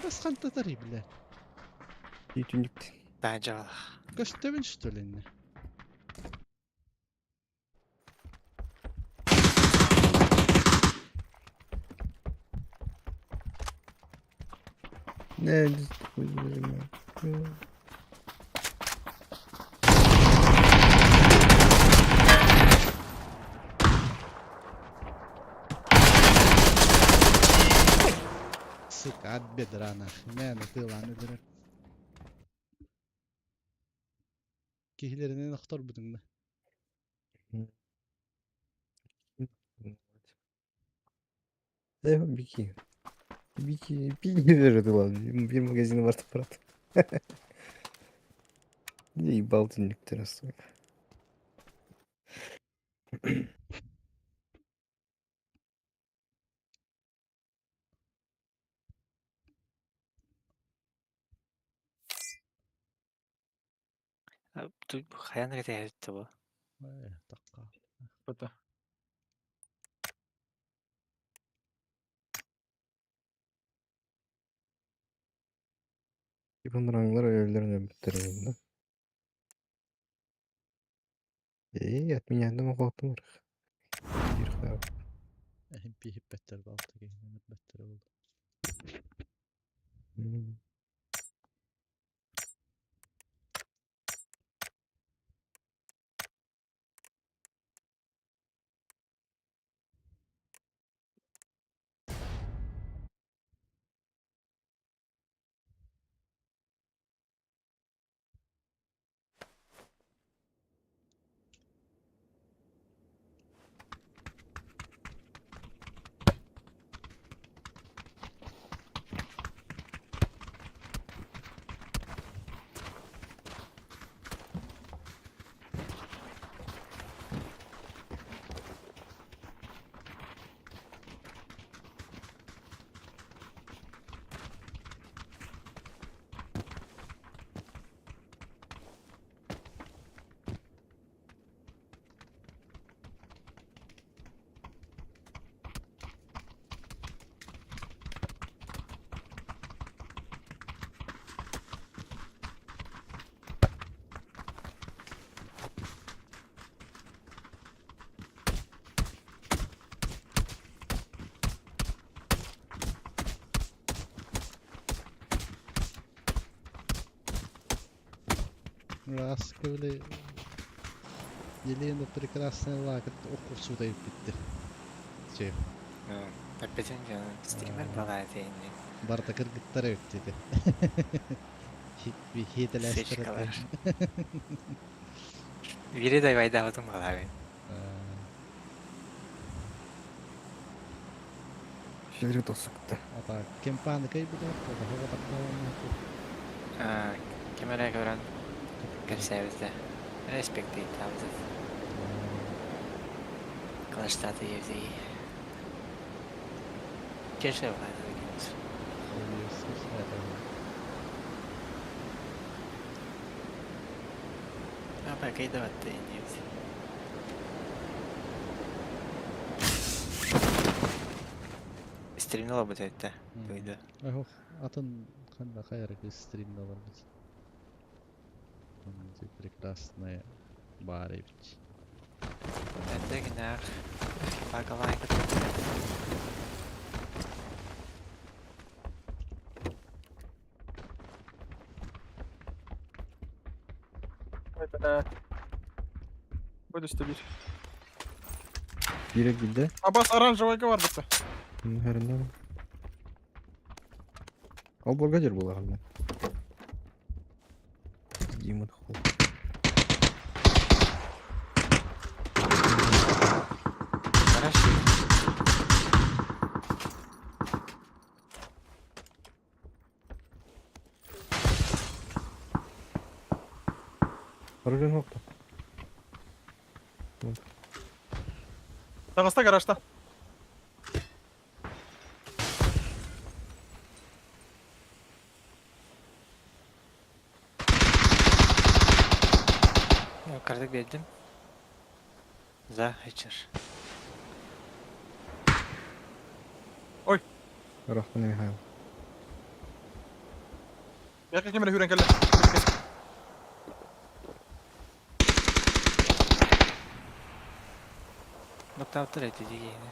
Бас хантатар бля. Итүнүк. Таһдьа Көстөбүн что ли не? Не, хуй нажимаю. Сука, от бедра нахуй. Мэ, тылан өлөрөр. Киһилэринэн охторбутуҥ да. Да беги. Беги, беги даже ты ладно. Bir магазин бар брат. Ебал ты некоторые, сука. Хайан эрэ бу. Э, такка. Это. Ибанраңлар өлөрүнө бүттерин да. Эй, от меня одного хватит. Биһиппэттэр балта киһинэн бэттэр ол. Раскрыли Елена прекрасная лак охурсудай bitti. Şey, Эппитин стример балаа тиинни. барда кыргыттар өттү. Сечкалар. Бири да байдабытым балаа. Шелер тосукта. Ата кемпаны кай бу да, хога такталан. Кемере көрөн кэпсээбитэ. Респект ыйытаабыт. Калаштаты евдей. Кеше балаа. Апа кайдабатта иннибит. Стримнала бут этте. Дуйду. Ох, атын Ханна хайа кыыс стримҥэ олорбут. Ити прекрасная баар эбит. Эрдэ гинээх Багалаан кытта. Ой, бля. Буду стабиль. Биир эргийдэ. Абас оранжевый бар бытта. Хәрендә. Ол бургадер буолаҕын. Дима хол. Гараж. Оружие нокта. Таҕыста гаражта. Кырдык биэрдим. За вечер. Рахман Михаил. Яка кемере хүрен кэллэ. Ноктаутар эти дигиини.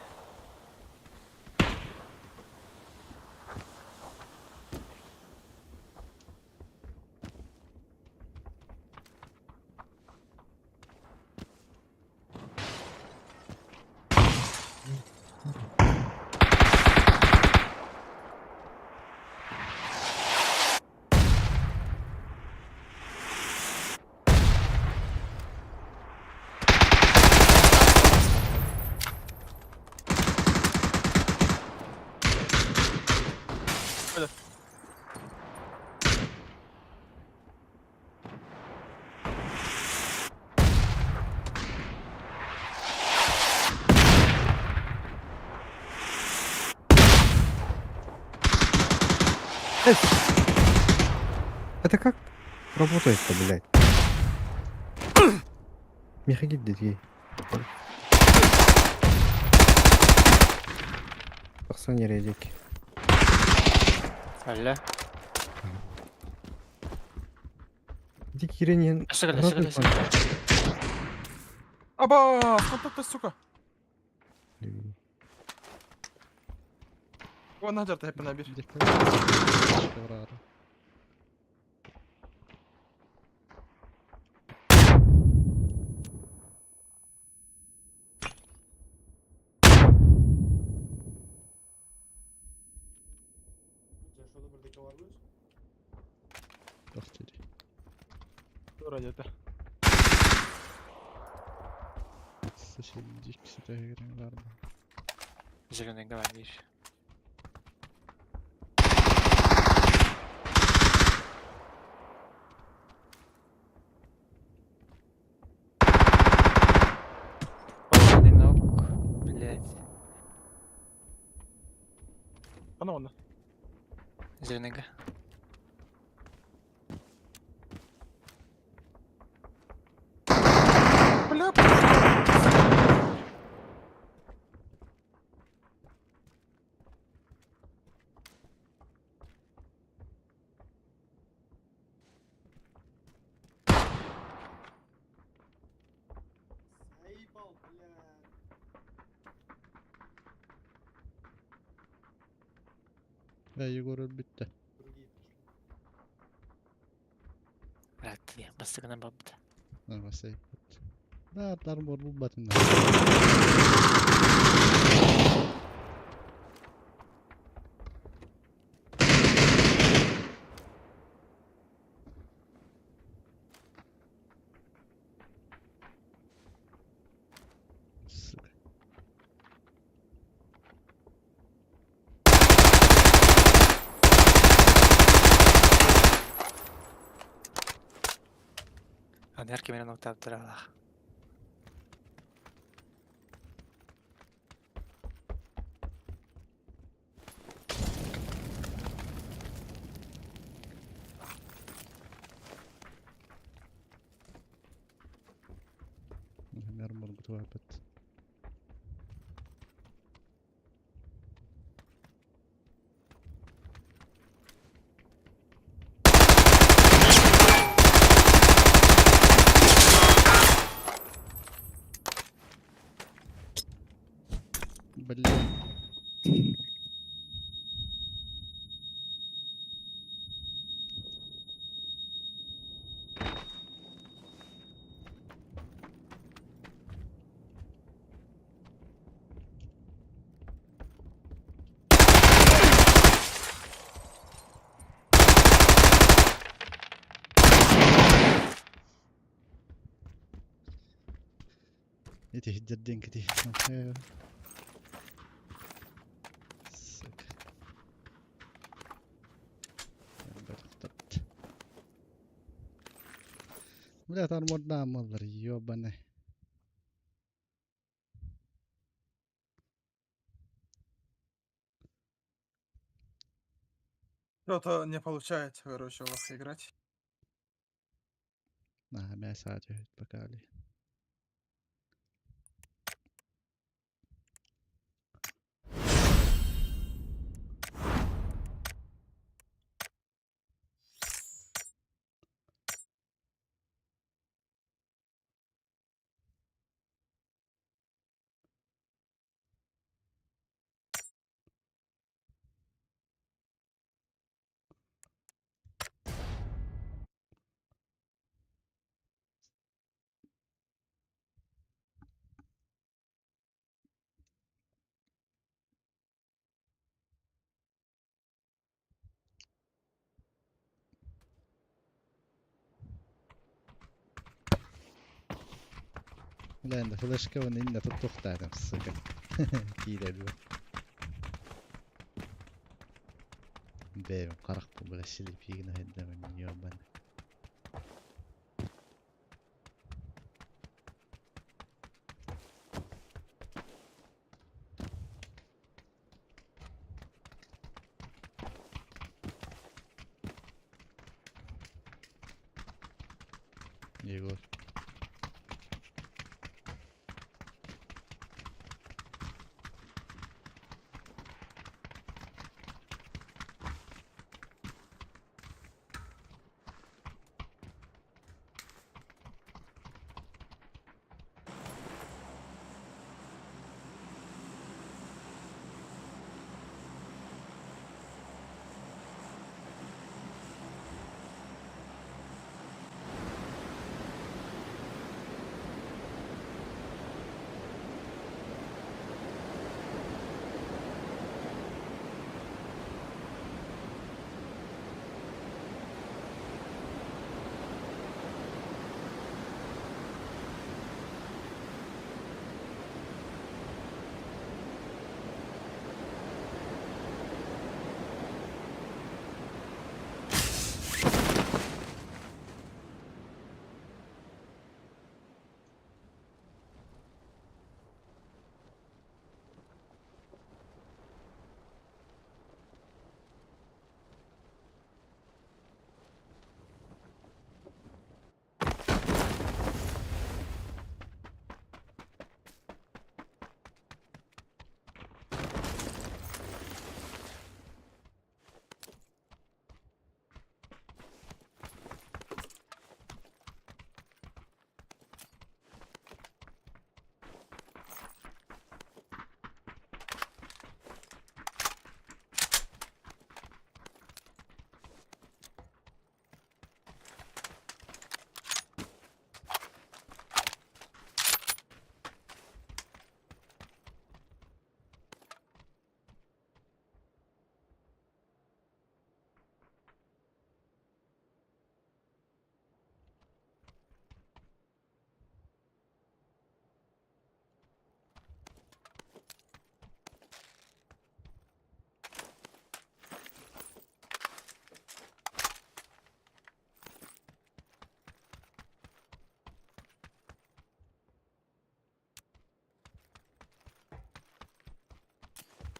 Это как работает-то, блядь? Михагит детей. Тахсан редик. Алла. Дик Иринин. Ашыгыл, ашыгыл, ашыгыл. Аба, контакта, сука. Уонна жарта хеппена бир. Тура где-то. Зеленый давай, видишь. Одинок, блядь. Ана онна. Зеленыйга. Бля. Ve Егор өлбүттэ. Брат, бастыгына бабыта. Нормасы. Да, армор булбатын. Сука. Анер кемерен октаптыр алах. Армор бутуапыт. Блин. Ити иһдэрдиэн кити. Сука. Бля, армордаамаллар, ёбаный. Что-то не получается, короче, у вас играть. Наһаа мээ саа түһүт пока ли. Блин, флешка иннэ туттуохтаатым, сука. Киирэр Бэйэм харахпын бля силипиигин иһэрдэмин ёбаный. Егор.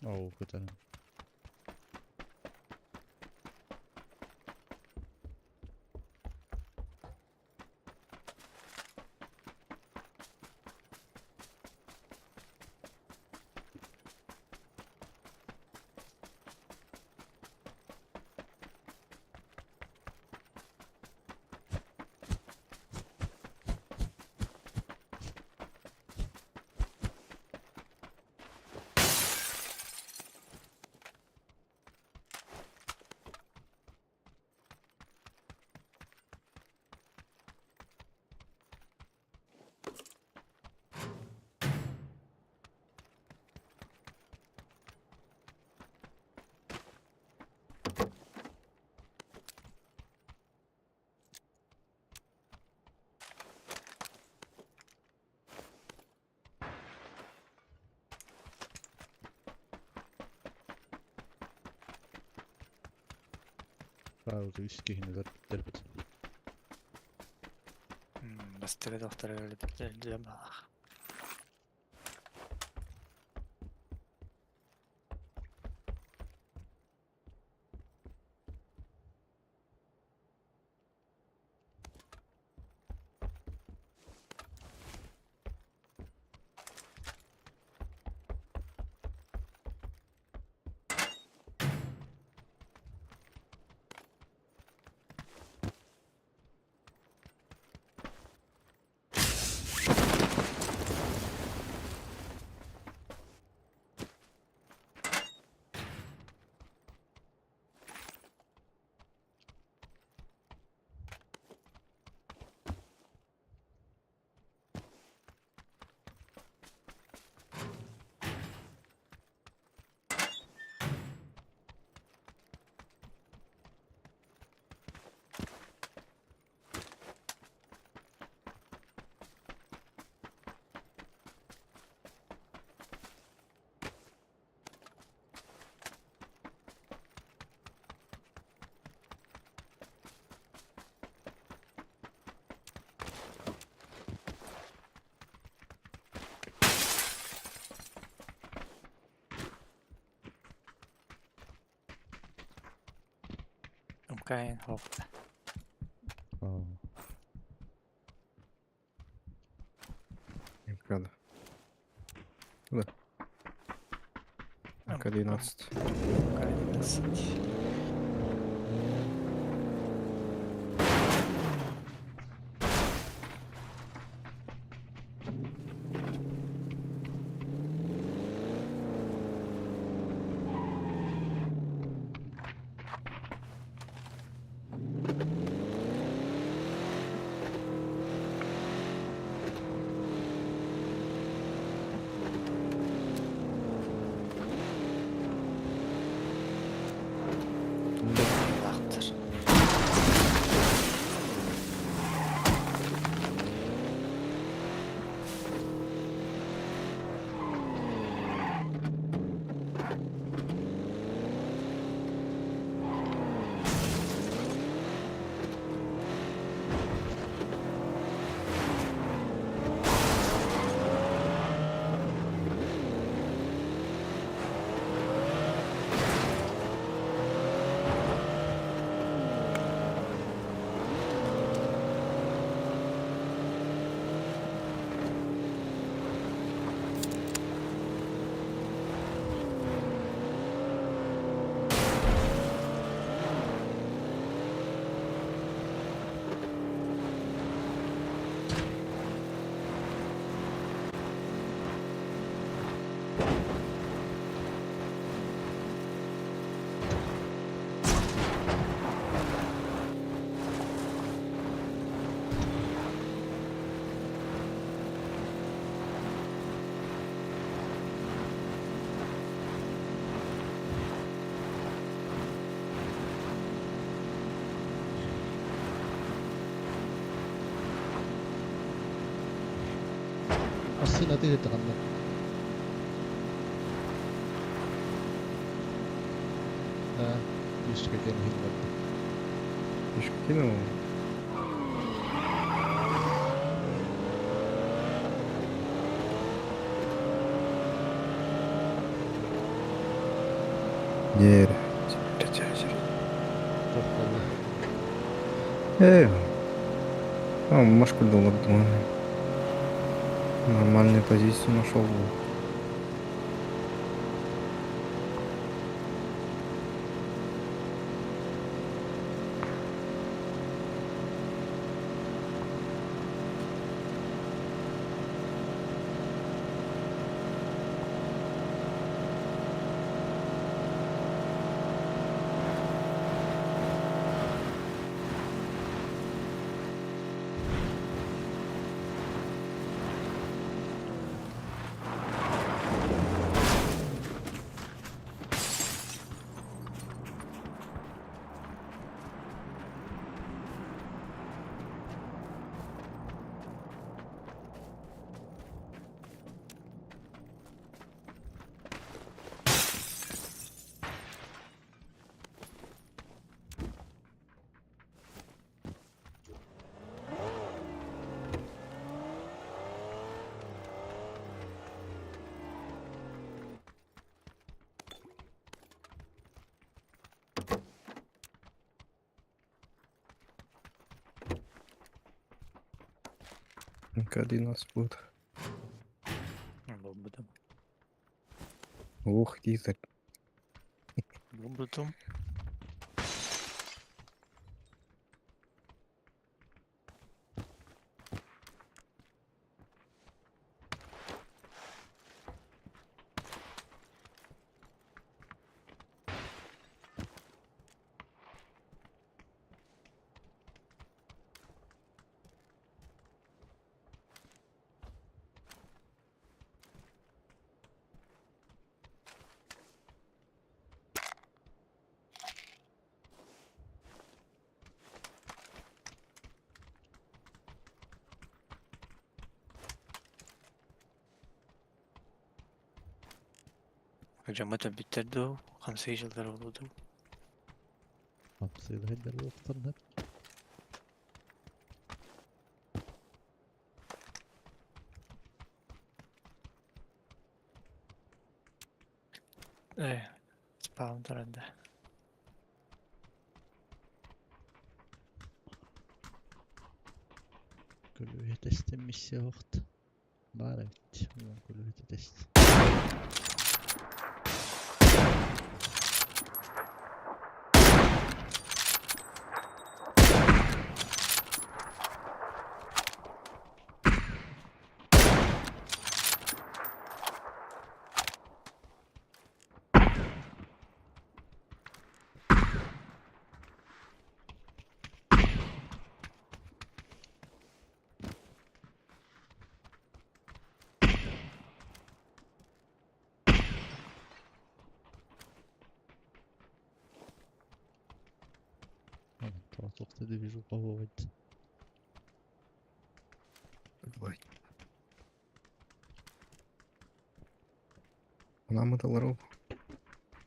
Оо, кытарын. Уже үс киһини өлөрбүттэр эбит. Бастакы доктор өлдүлэр баҕалаах. Мкн хопта. МК, да. Да. МК-12. МК-12. Лахтар. Массыына тыһыта ханна? Да, фишка кем иһиллэрдэ. Фишку кинул. Дьиэрэ. Дьиэрэ. Тоқтолу. А, Машку доллар думаю. Нормальную позицию нашел. Только один нас будет. Булбутум. Ух, тизер. Булбутум. Дьоммут өлбүттэр дуу, хамсыы дьыллар буолуо дуу. Хамсыылаһайдар буолуохтарын Ээ, спаун турар да. Көлүөһэ тэстэн миссия оһохт. Баар эбит. Улан көлүөһэ тэст. Тоҕо движуха буолбут. Давай. Нам это ларов.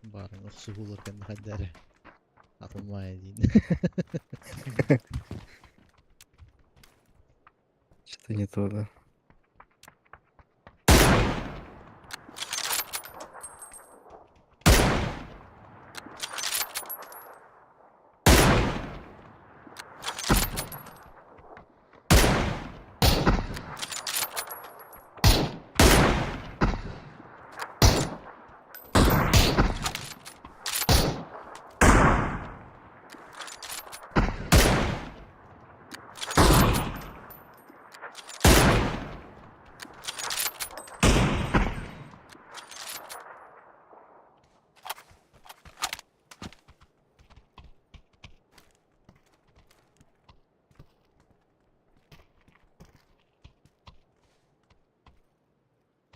Баарын охсуһуулар кэннэ хайда эрэ. Атылмай диин. Что-то не то, да.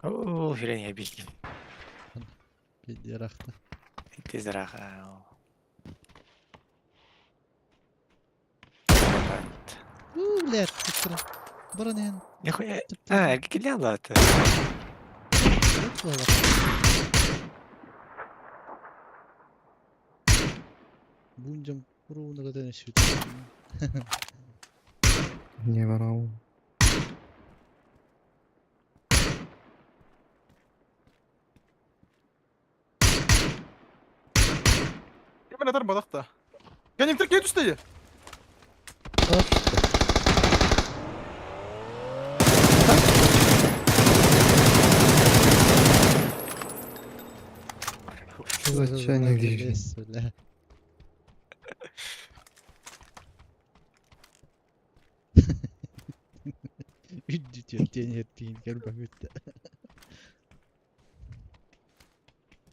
Оо, хрен я бил. Пидерахта. Тизраха. Уу, блядь, туттара. Баран иһэн Нихуя. түптэ. А, килялата. Бунжам куруuna көтөн сүт. Не ворал. Ким этэр бодохто. Кенниктер киһи түстэ дии. Что за чайник движет? Бля. Үддүтүөн тиин кэлбэбит.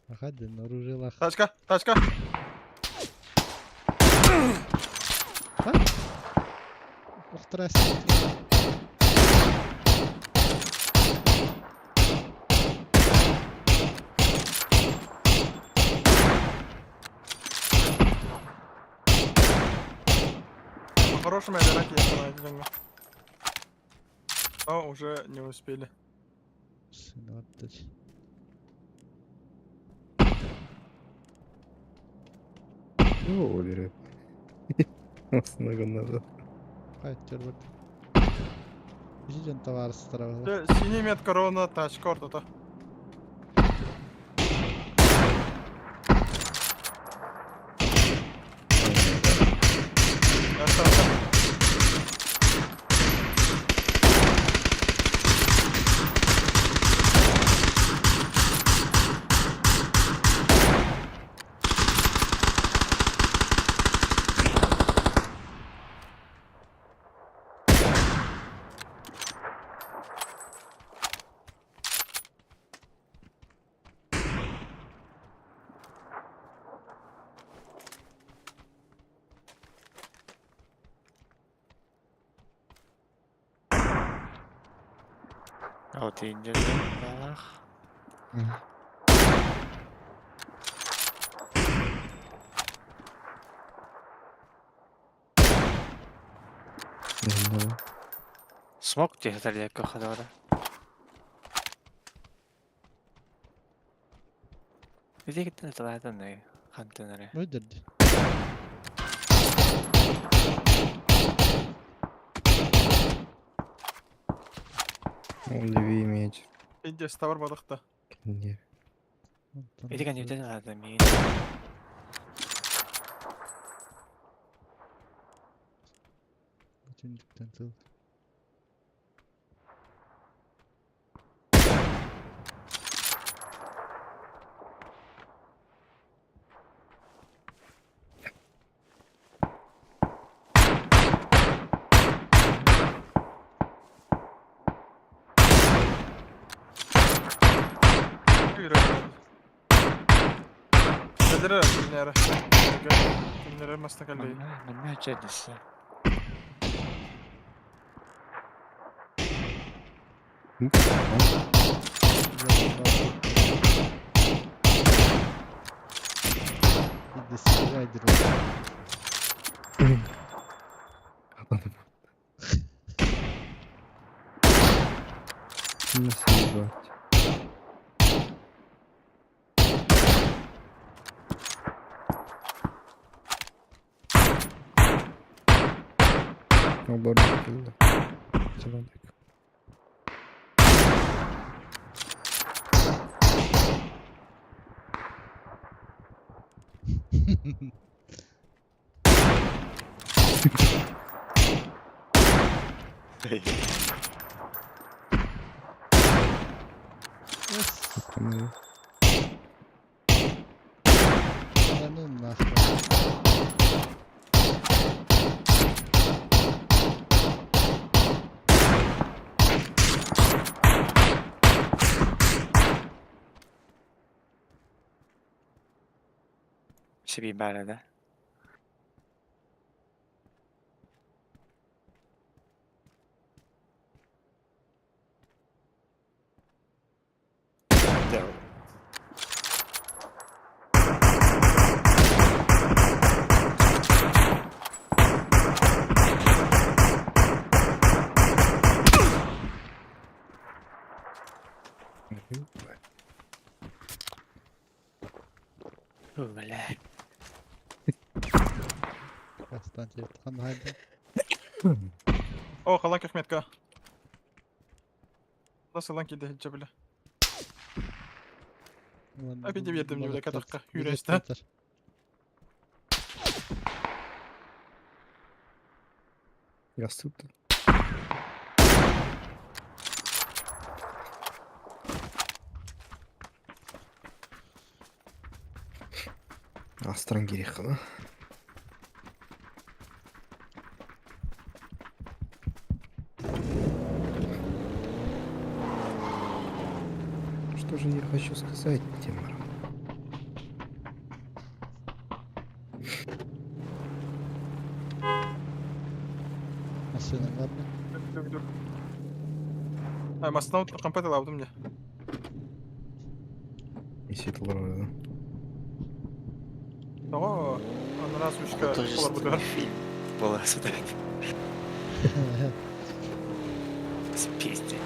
Аха ден оружиелах. Тачка, тачка. Охтрас. По-хорошему я драки я знаю, Но уже не успели. Сынаттыр. О, берет. С ногу назад. Кайтер бат. Бижен товарыстара бала. Дьэ, Синий метка ровно тачка ортото. Остался. Алтыйынньы Смог диэтэр көхөдөрө. Ити тылаатан хантан эрэ. Өйдөрдү. Он левее меч. Иди, ставар бадахта. Не. Ити кэнниттэн ылаата миигин. Түндүктэн тыл. Кэллэрэ кинилэрэ. Кинилэрэ маста кэллэй. Манна чэдисэ. Нас ебать. Наоборот, кэллэ. Сабадык. Yes. Там Да ну нахуй. Себе бары да? Да. Бля. Константин Ханайда. О, халанки Ахметка. Насылан киде хиджабила. Опять биэрдим дьүлэ катахха үүрээстэ. Растут. Астран керек қана. Что же я хочу сказать, Тимур? Машина ладно. А, машина компьютер лабдым мне. Если это да? Того, она сучка Художественный фильм была сюда. С песней.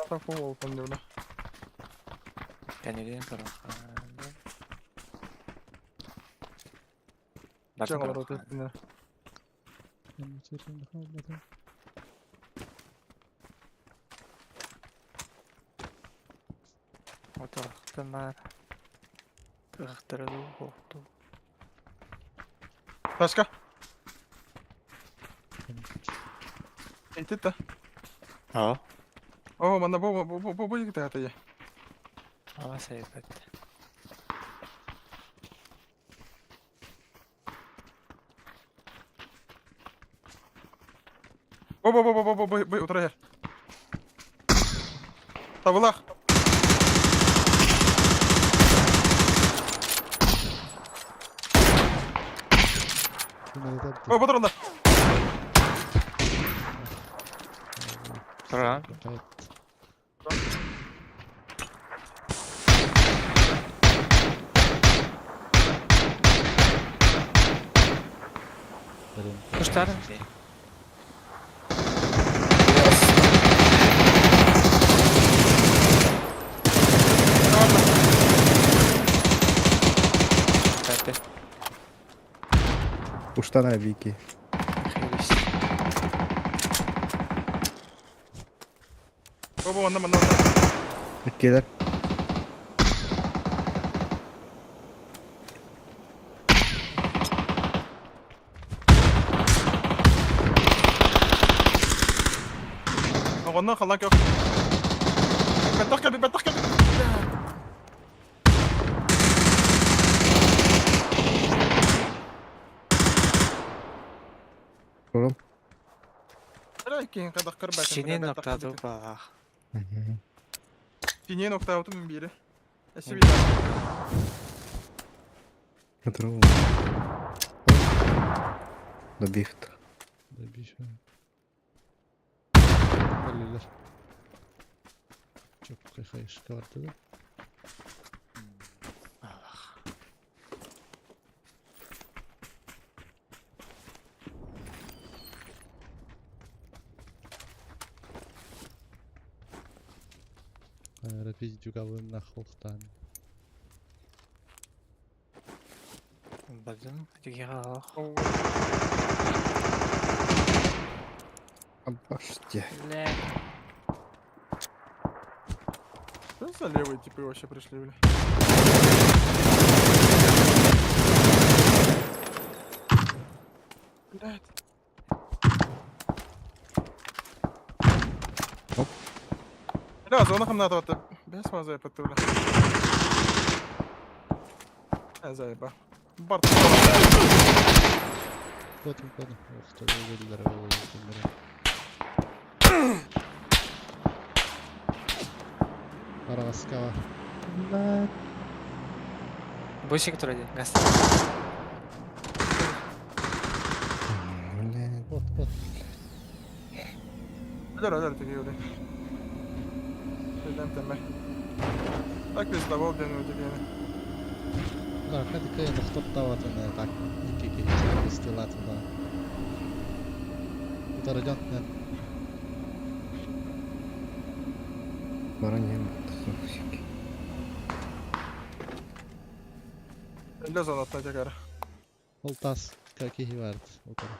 Такого помню, да. Я не видел, Ташка. Иди-то. А? О, манна бу бу бу бу бу ята. Ама сайбат. Бу бу бу бу бу бу бу утара. Табылах. О, патрондар. Туран. Куштарым. Кстати. Уштана беги. Бу бу манна манна. манна. Иккилер. Оҕонно халан кök. Баттах кэлби, баттах кэлби. Oğlum. Эрэ киһин кадах кырбат. Синин ноктаду балах. Синин октаутум бири. Эси бир. Отрывал. Добихт. Добих. Өлүлэр. Чөккө хайышка барды да. Рапидюгавым нахохтан. Бадым. Дигига. Обожди. Бля. Что за левые типы вообще пришли, бля? Блядь. Оп. Бля, зона хамната вот. Без маза потуля. Заеба. Барт. Потом, потом. Ох, то өлүлэр өлүлэр. Араскава. Бусик туради. Газ. Блядь. Вот, вот. Өлөр, өлөр тиги өлөр. Өлөм тэмэ. Так пиздобол ден удивление. Да, хadi кайын тоқтаватын так. Ики истилатын да. Утарыжан Баранья. Всякие. Өлө зонатна тегара. Ол тас какие вард. Утара.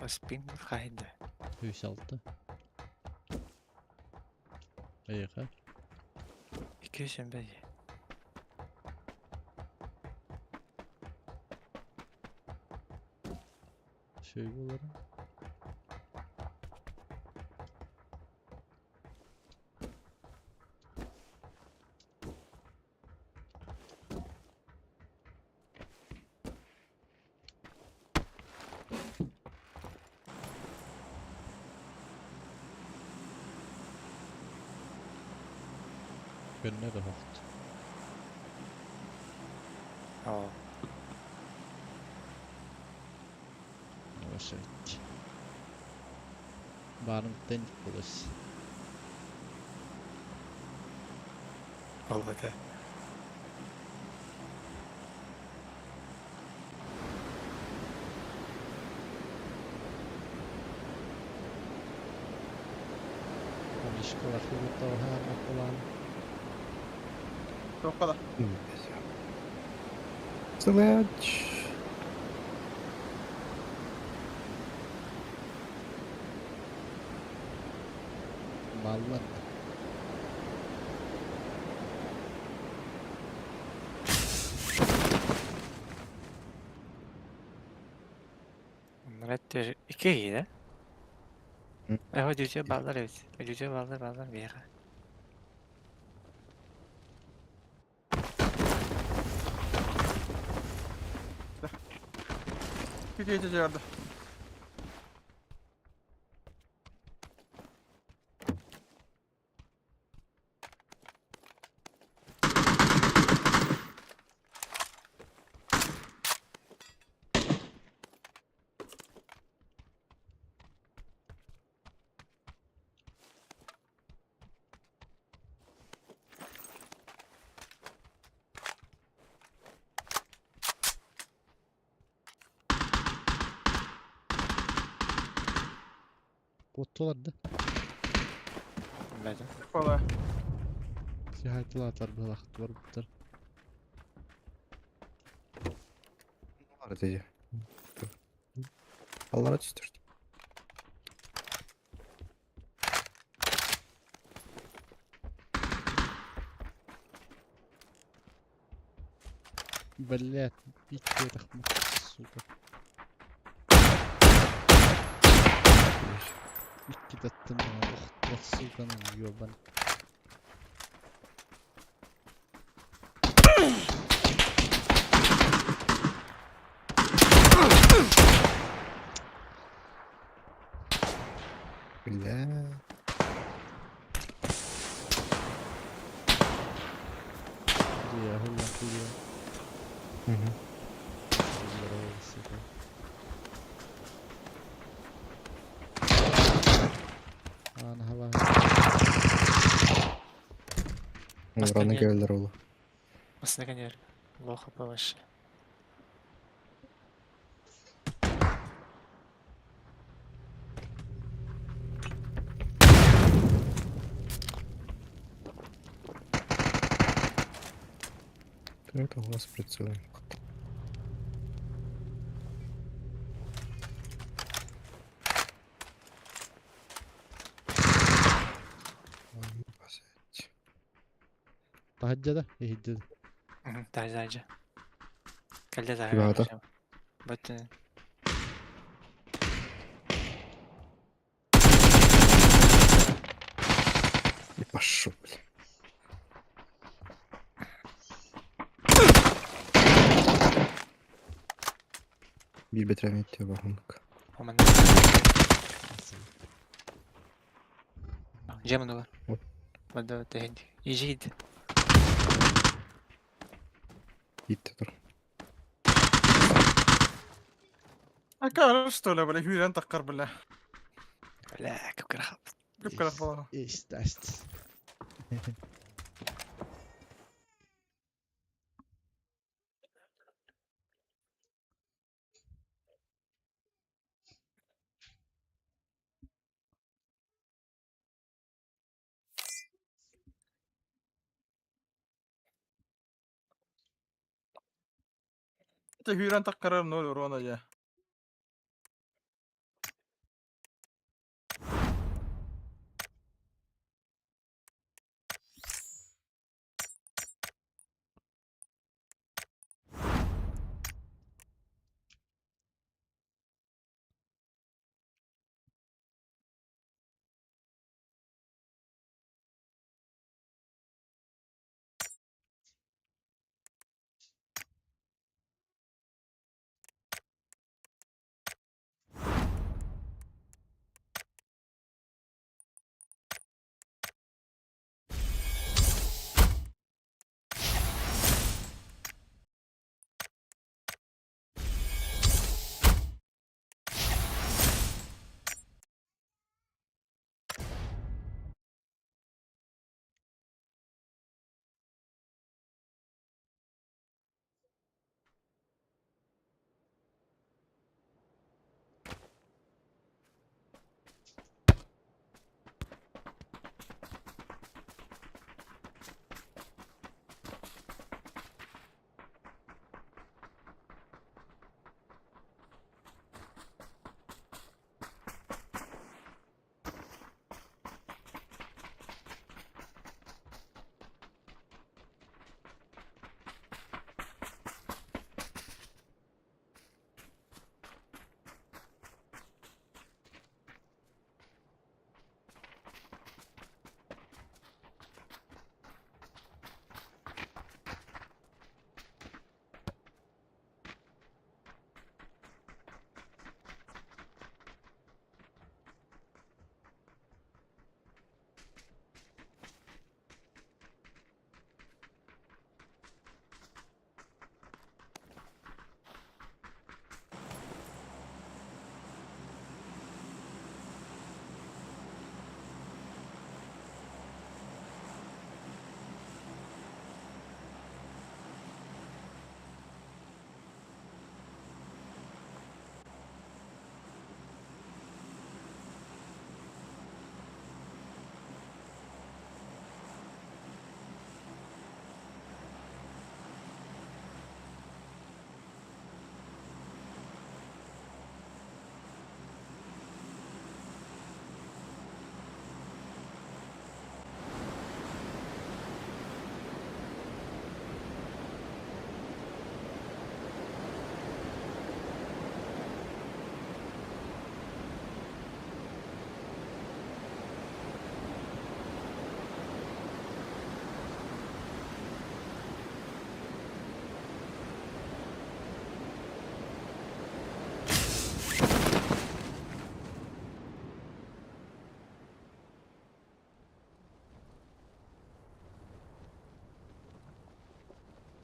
Бас пинг хайда. 106. Эйиэхэ. 205. Şey буолара. Көннө да хохт. Оо. Ошойт. Баарымтан полос. Болбата. Олишкалар хугуталаан акулаан. Тоққа да. Сылач. Баллар. Мурат iki iyi Hı. de. Cüce bağlar evet. Cüce bağlar bağlar bir yere. Кики жерді. Куоттулар да. Бәдім. Кола. Сихайтылаатар былахтылар буттар. Бар dedi. Аллара түстүрдү. Блять, икки рахмат, сука. Икки даттым охтуат, сука, ёбан. Бля. Я гулян хуя. Мгм. Здорово, сука. Ана хава. Ураны келдер олу. Масына канер. Лоха повыше. Это у вас прицелом. Tahajjada, ihijjada. Тажа. Калда да. Ребята. Батын. И пошел, бля. Bir бетремет тебе бахунка. Оман. Жемнула. Вот. Бада тегенди. Ижид. Итте тур. Ака, что ли, бля, хүйрен таққар, бля. Бля, как крахап. Көп керек баланы. Истаст. Те хүйрен таққарар нөл урона я.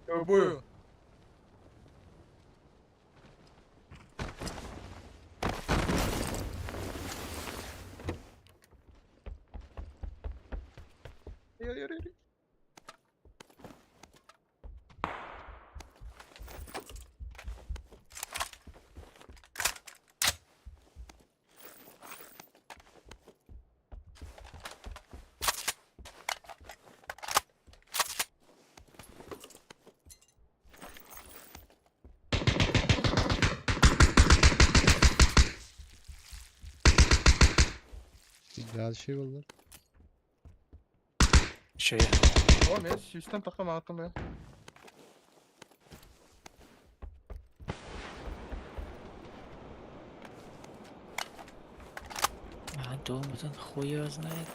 Бую. Güzel şey oldu. Şöyle. О, мен сүүстэн тахха мааттым бе. А, думаю, он хуй его знает.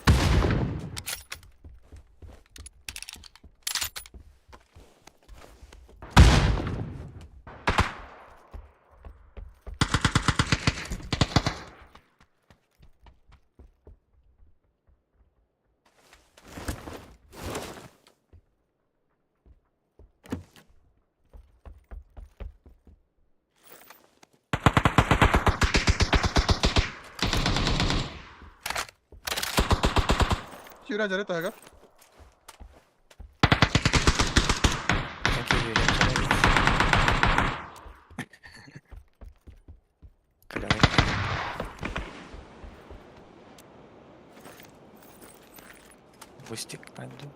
Сүүрэн жарет ага. Sanki böyle Klavye. Бустик найду.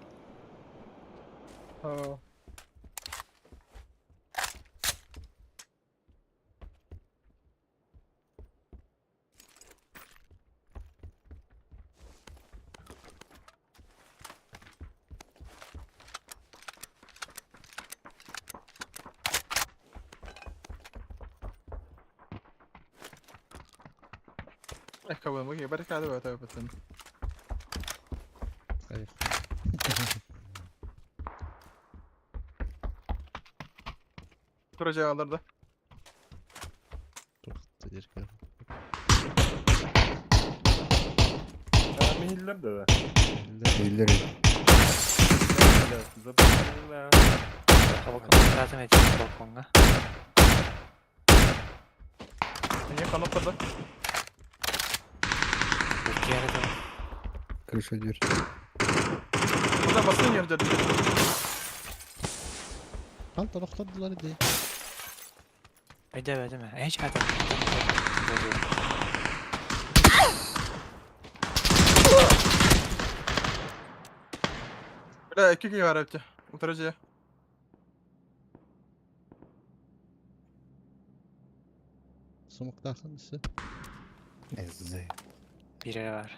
Аа. Ekkabuым, баррикада бөтө бөтөн. Hayır. Тура да. Çok tehlikeli. Михиллер да. Birileri. Запомнила. Balkona yardım edeyim balkonga. Эмне канаттарда? Bir yardım. Крыша дверь. Куда басын жерде? Lan taraftardılar idi. Ödeme ödeme. Hiç adam. Бля, эки киһи барапчы. Утара же. Sumukta mısın? Эзэ. Biri var.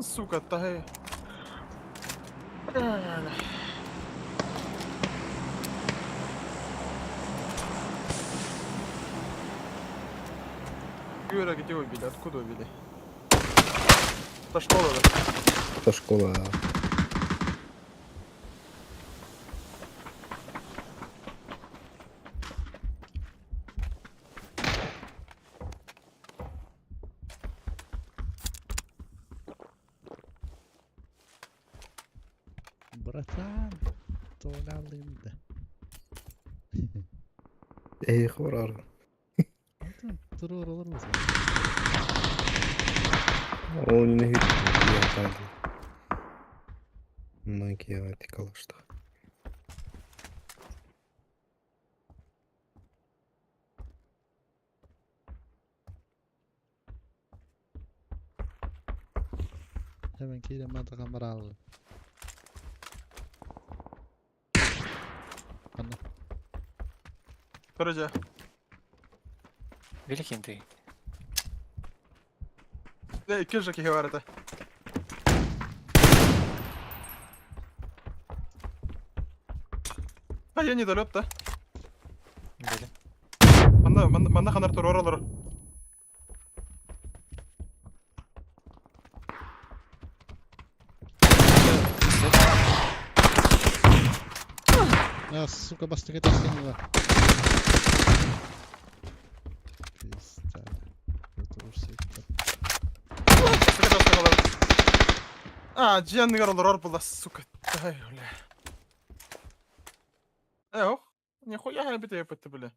Сука, тахы. Юра, где убили? Откуда убили? Это школа, да? Это школа. Братан, Тоналында. Эй, хорар. Durur olur musun? Он не я так. Магия калашта. Hemen kiyle mantığa maralı. Anla. Тура же. Великий ты. Э, икки же киһи бар этэ. А я недолет, да? Böyle. Манна, манна, манна ханар тура олорор. Ya сука бастык etsin var. Pizda. Oturursa. Сука, таска олорор. А, дьиэннигэр олорор була, сука. Ай, бля. Эх, нихуя себе ты, бля.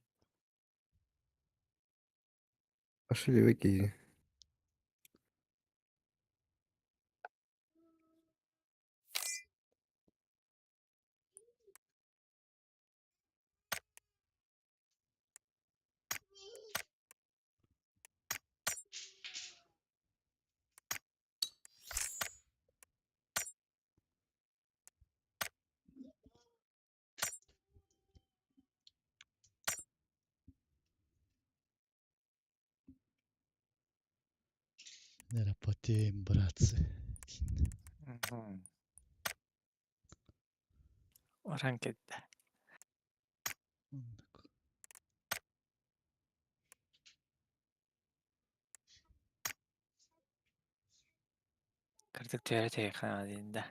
Пошли в окей. Не работаем, братцы. Оран кэллэ. Оннук. Кырдык түөрэ тэйхана диин да.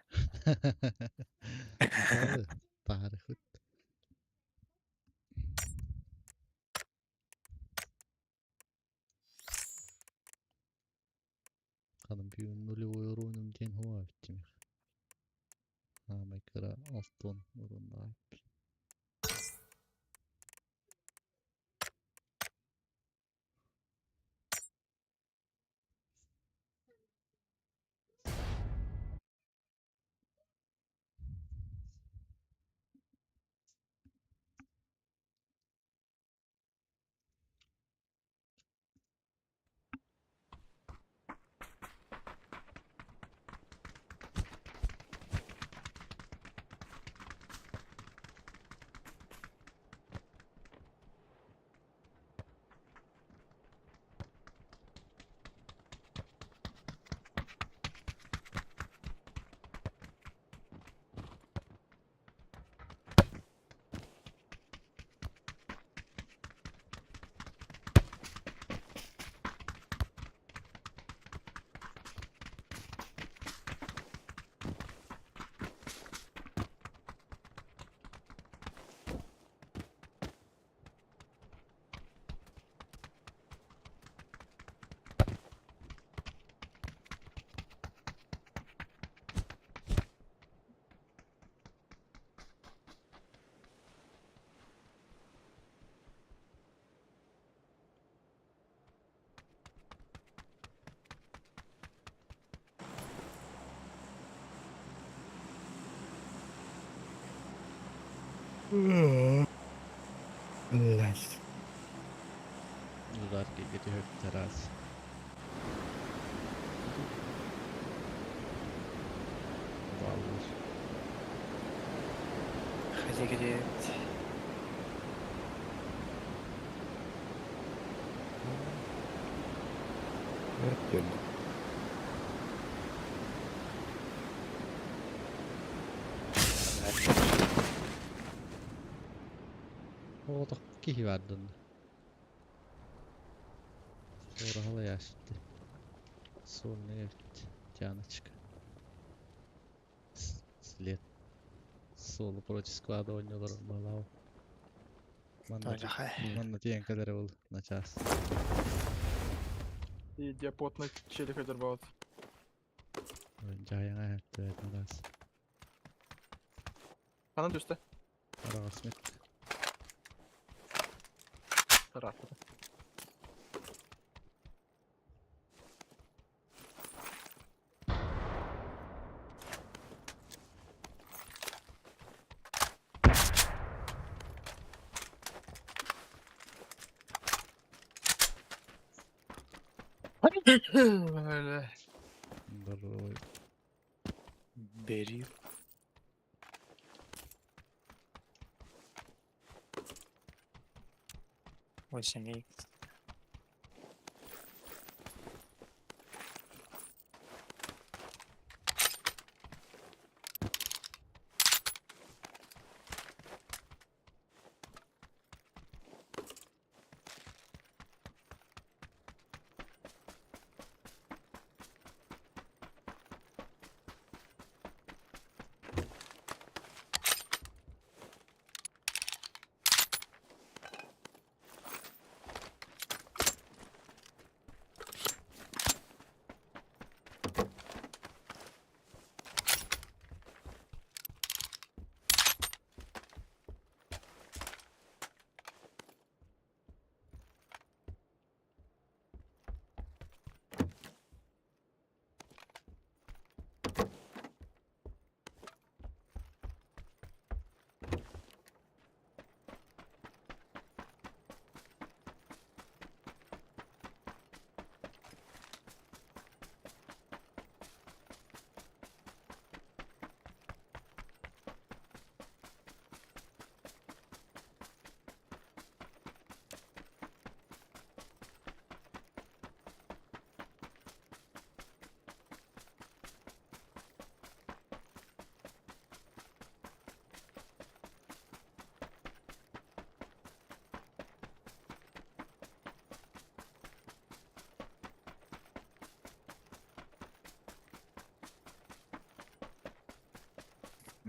Тары хут. Ханым бүгүн нулевой уронум диэн хуа бүттүмэх. Аамай кыра алтон уруннаах. Блять. Удар кигити hökterас. Баллар. Хотя Артем. Oota, kihivärdön. Suora яшты. Сонный тяночка. След. Соло против склада ойнолор балау. Манна манна тиен кадары был на час. И диапотный челик одербалат. Жайыңа хәтті раз. Ана түсті. Арағасмет. Тарапты. Бля. Здоровый. Бери. 8 икс.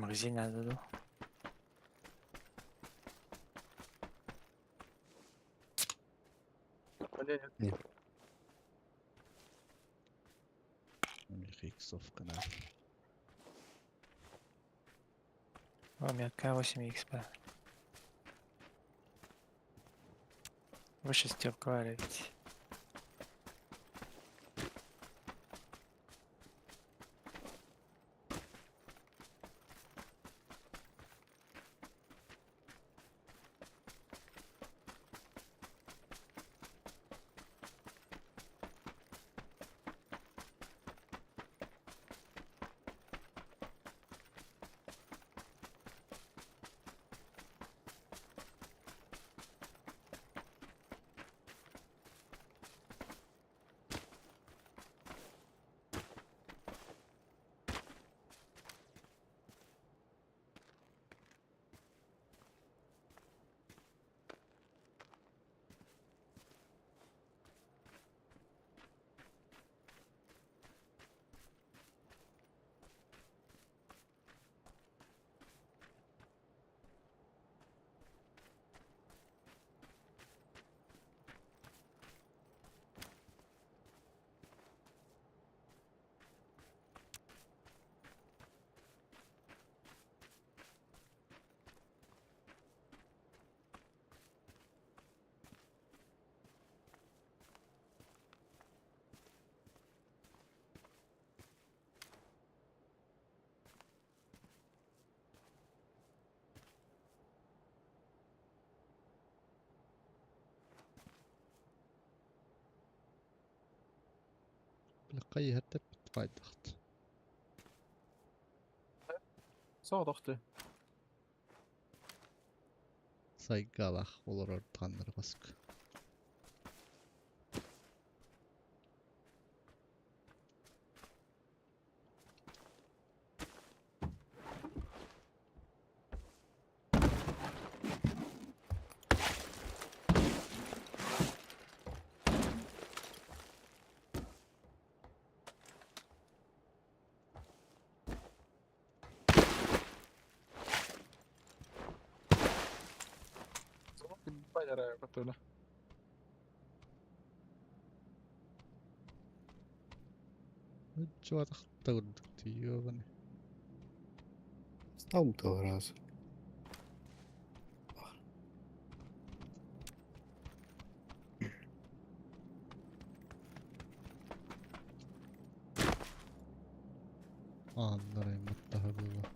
Магазин надо дуу? Не, нет. Миэхэ иксовка надо. О, у меня К8 XP. Вы шестерка ведь. Хайыһар тэппит баайдахт. Соҕотохту. Сайгалах олорор таннар баск. Байара көтөлө. Чуатахта курдук тиийиэбин. Стал бы раз. Ааннарайын баттаха буолла.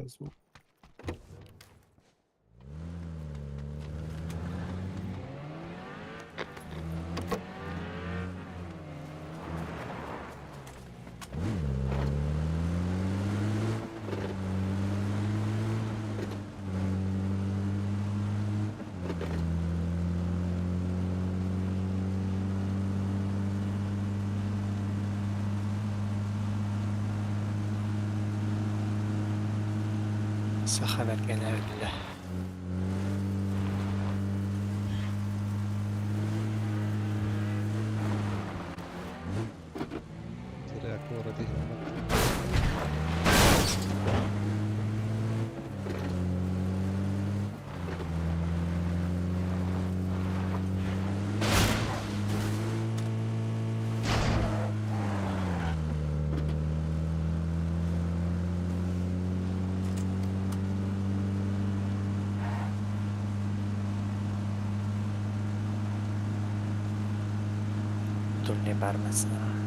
Звук. Саха бэргэнэ өллө. Зря куорат иһин бардым. Дурне баар массыынаҕа.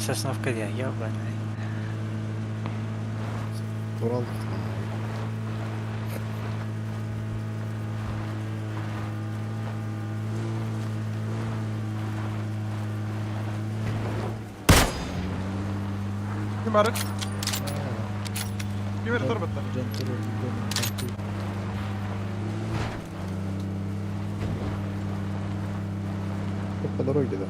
Сосновка диэн, ёбаный. Турал. Ким бары? Ким эрэ турбатта? Дьон турар дьон По дороге, да.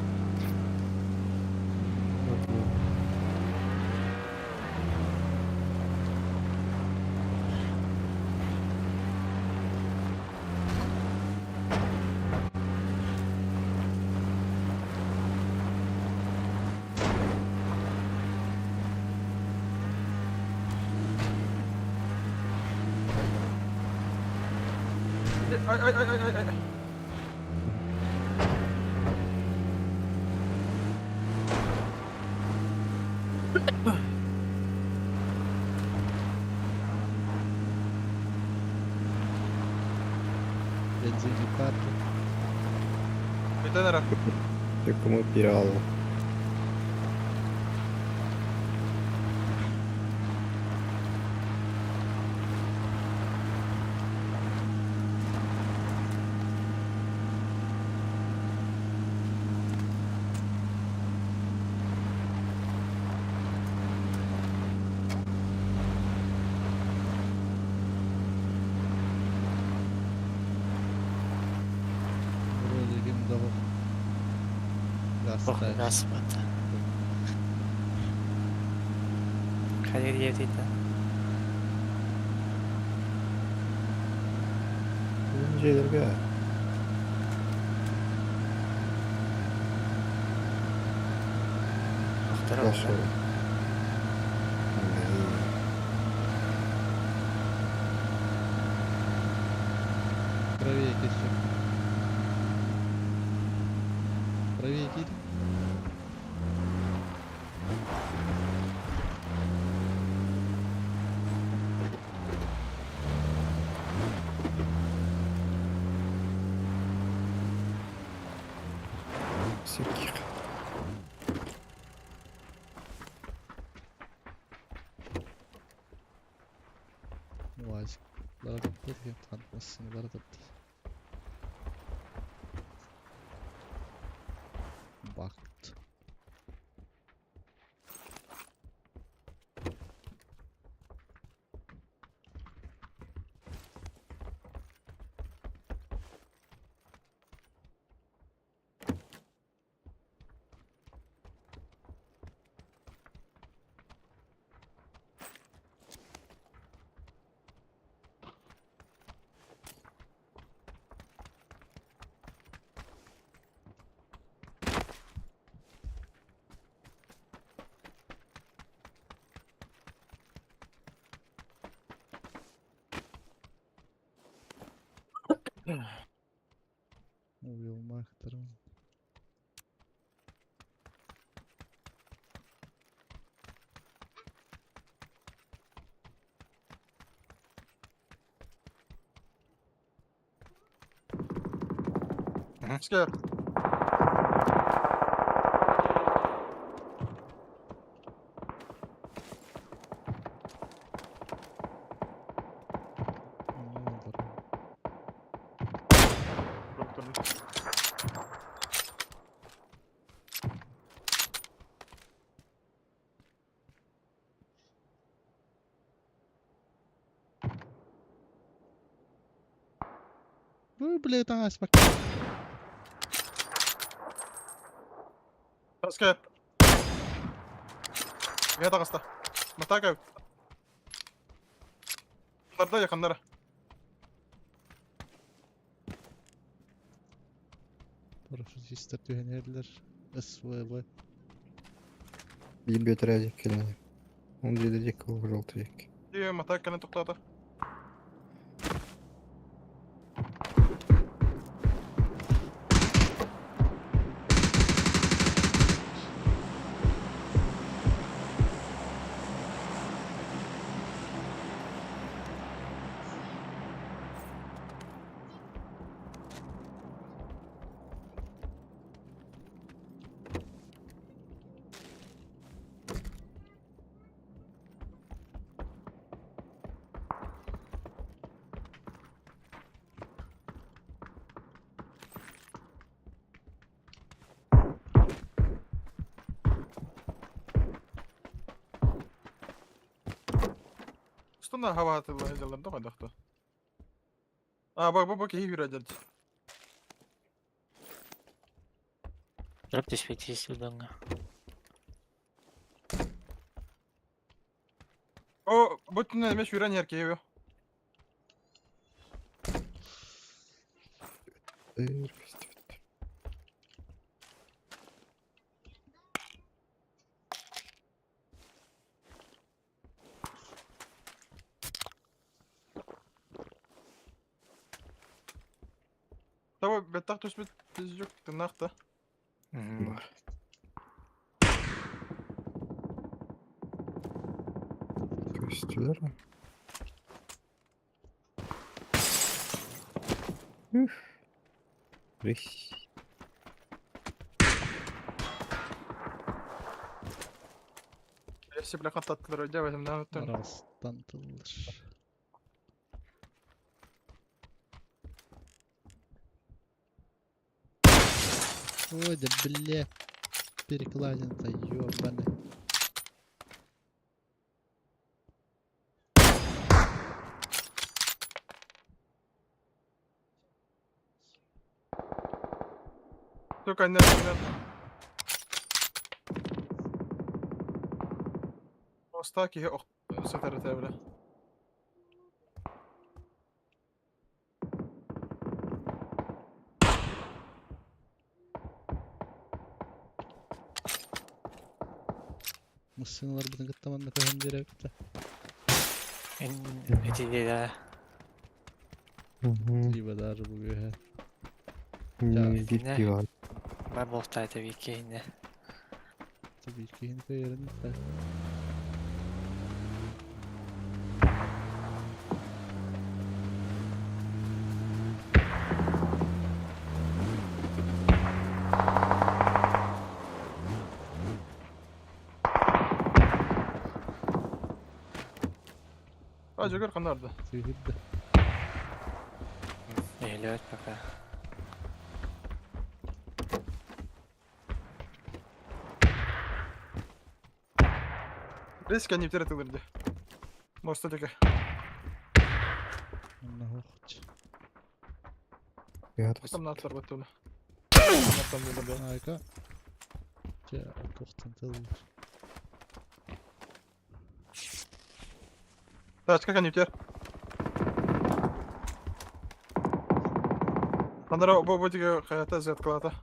Ай ай ай ай ай ай. Бензин парки. Бүтэн эрэ. Кому перевал. Вроде ким да Ох, Газ газ бата. Хайа диэтитэ. Дьиэлэргэ. Охторо. Хорошо. Правее кисек. Правее киди. Всяких. Уазик. Бара танкмассыны бара тапты. Бакт. Убил Махтером. Скер. Бу бля таҥас бак. Скер. Я таҕыста. Матака. Нарда якыннара. Парашютистар түһэн иһэллэр. СВВ. Биир бөтөрөөдьүк кэлэн. Он дьиэдэ диэки желтый диэки. Дии матак кэлэн тохтоото. Стана хаваатылла хезалар да кайдакта. А, бак бак бак киһи хүрэ Дроп түспэт сылдаңҥа. О, бу түнэ эме сүүрэн иһэр киһи. Ыр, көстүбүт. Таба беттах түспүт пиздюк тыннаахта. Бар. Көстүлэр. Үф. Рысь. Если бля хаттаттылар өйдө бэтим өттөн. Арастан тыллар. Ой, да бля. Перекладина-то ёбаный. Сука, не не. Оста киһи ох сатар бля. Массыналар бутын кыттаманна көһөн беребит. Эн эти да. Либо даже бу үөһэ. Биир Не. диван. Бар болтайта бикейне. Биир киһини көйөрөн да. А, жөгөр канарды. Сүйүрдэ. Эхлэт пока. Риск они тылырды. Моста теке. Онна хохч. Я Там нацар баттыны. Там не Айка. Чэ, тохтан тыллар. Тачка коннектер. Андара бу бу диге хаята зяткалата.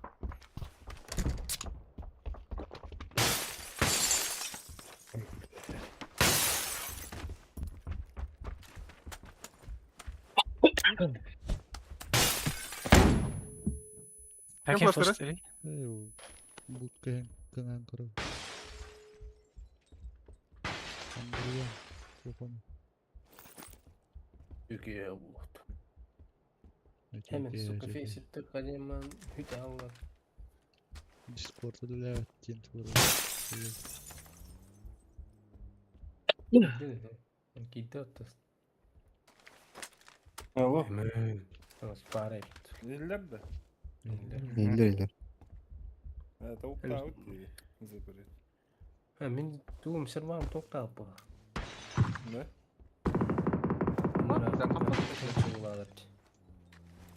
Каким флештеры? флештеры? Эй, бут көһөн кыҥаан көрөбүн. Андрея. Телефон. Үкие вот. Эмин, сука, фейситтер кадеман хүт аллар. Дискорд үлэлээбэт диэн туора. Киирдэ оттос. Алло. Спара эбит. Иһиллэр да? Иһиллэр иһиллэр. Это уктаабыт дии. Запрет. Мин тугум сырбаам туохтаах буолар. Да?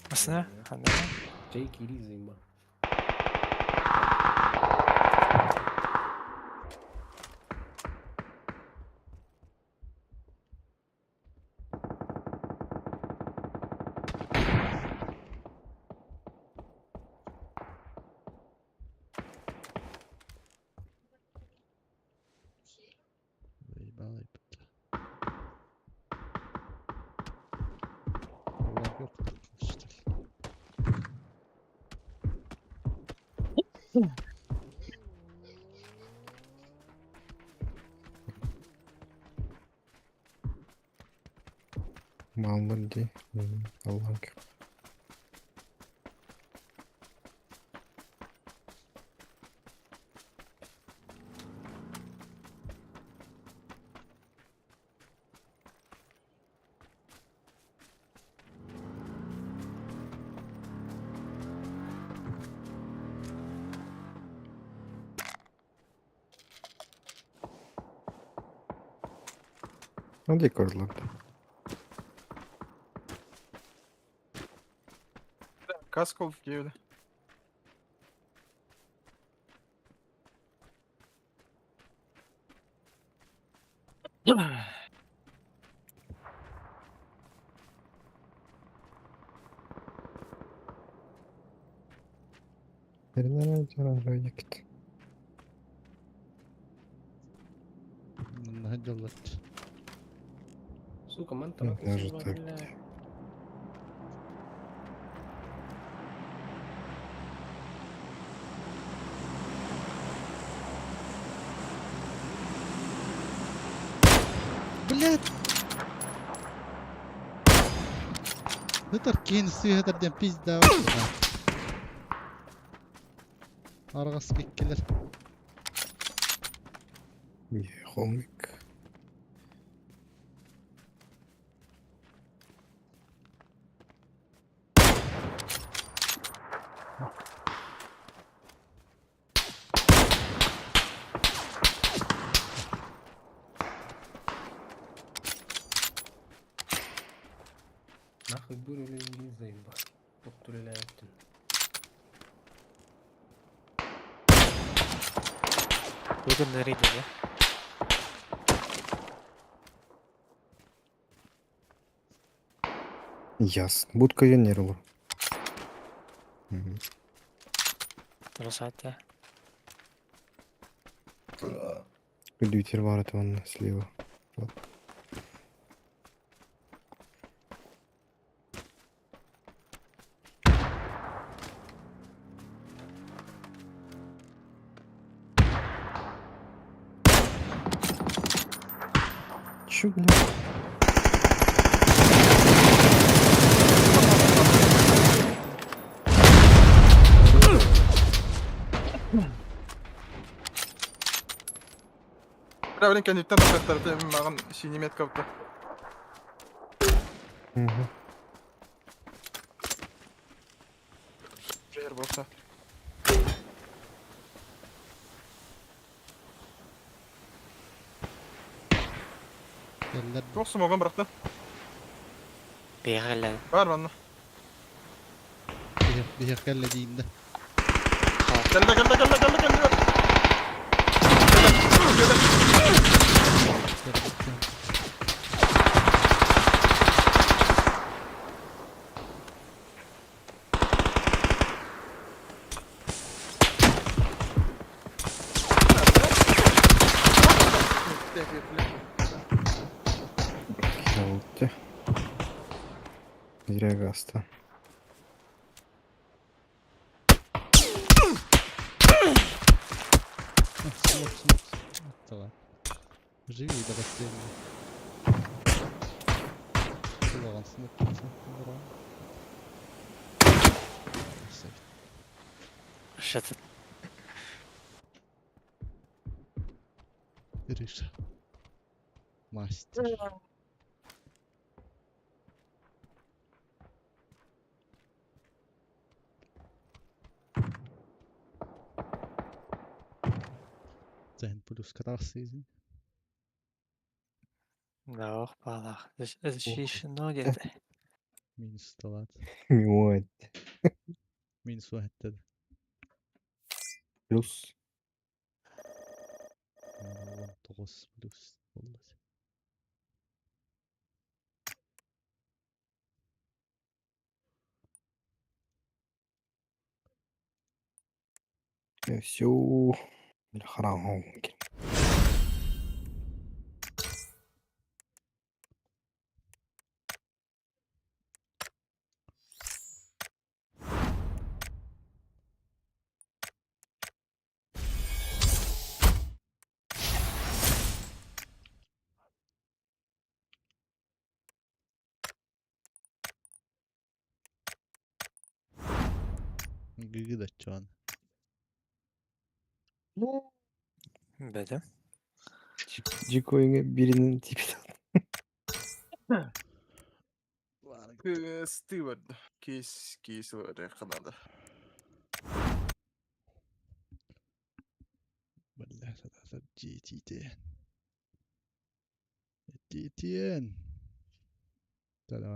Масына? Ханна? Take it easy, man. Заебало ебать. Олар yok что ли? Маллар дии. Аллаһым ким. Ну, где көрдүлэр Каска диэбитэ. Перенародить. Находил Сука, мантан Даже так. Блять! Хытар киин сыыһатар диэн пизда Арҕас киккилэр. Холмик. Нахуй бу үлэлиир заеба. Оттулэлээбиттин. Бүгүн нырыйды да. Ясно. Будка Венерла. Мгм. Росата. Лютер бар это он слева. Вот. Чё, блядь? Бля, блин, кэнниттэн тахсар маған синий метка бутта. Угу. Жер болса. Кэллэр Туох сумогон бырахта. Бэҕэлэ. Бар манна. биһиэх кэллэ диинде. Кэллэ, кэллэ, кэллэ, кэллэ, кэллэ. Кэллэ. Хелти. Зря гаста. Смок, смок. Давай. Живи до последнего. Кулаган смок. Ура. Что-то. Гриша. Мастер. Zijn плюс красный. Да, ох, палах. Защищено где-то. Минус талат. Вот. Минус 1. Плюс. 19 плюс. Болду. Все. Храм. Гыгы да чон. Беде. Ciko'yu birinin tipi. Стивен. Кейс, кейс канада. Бля, это GTT. GTN. Да, давай.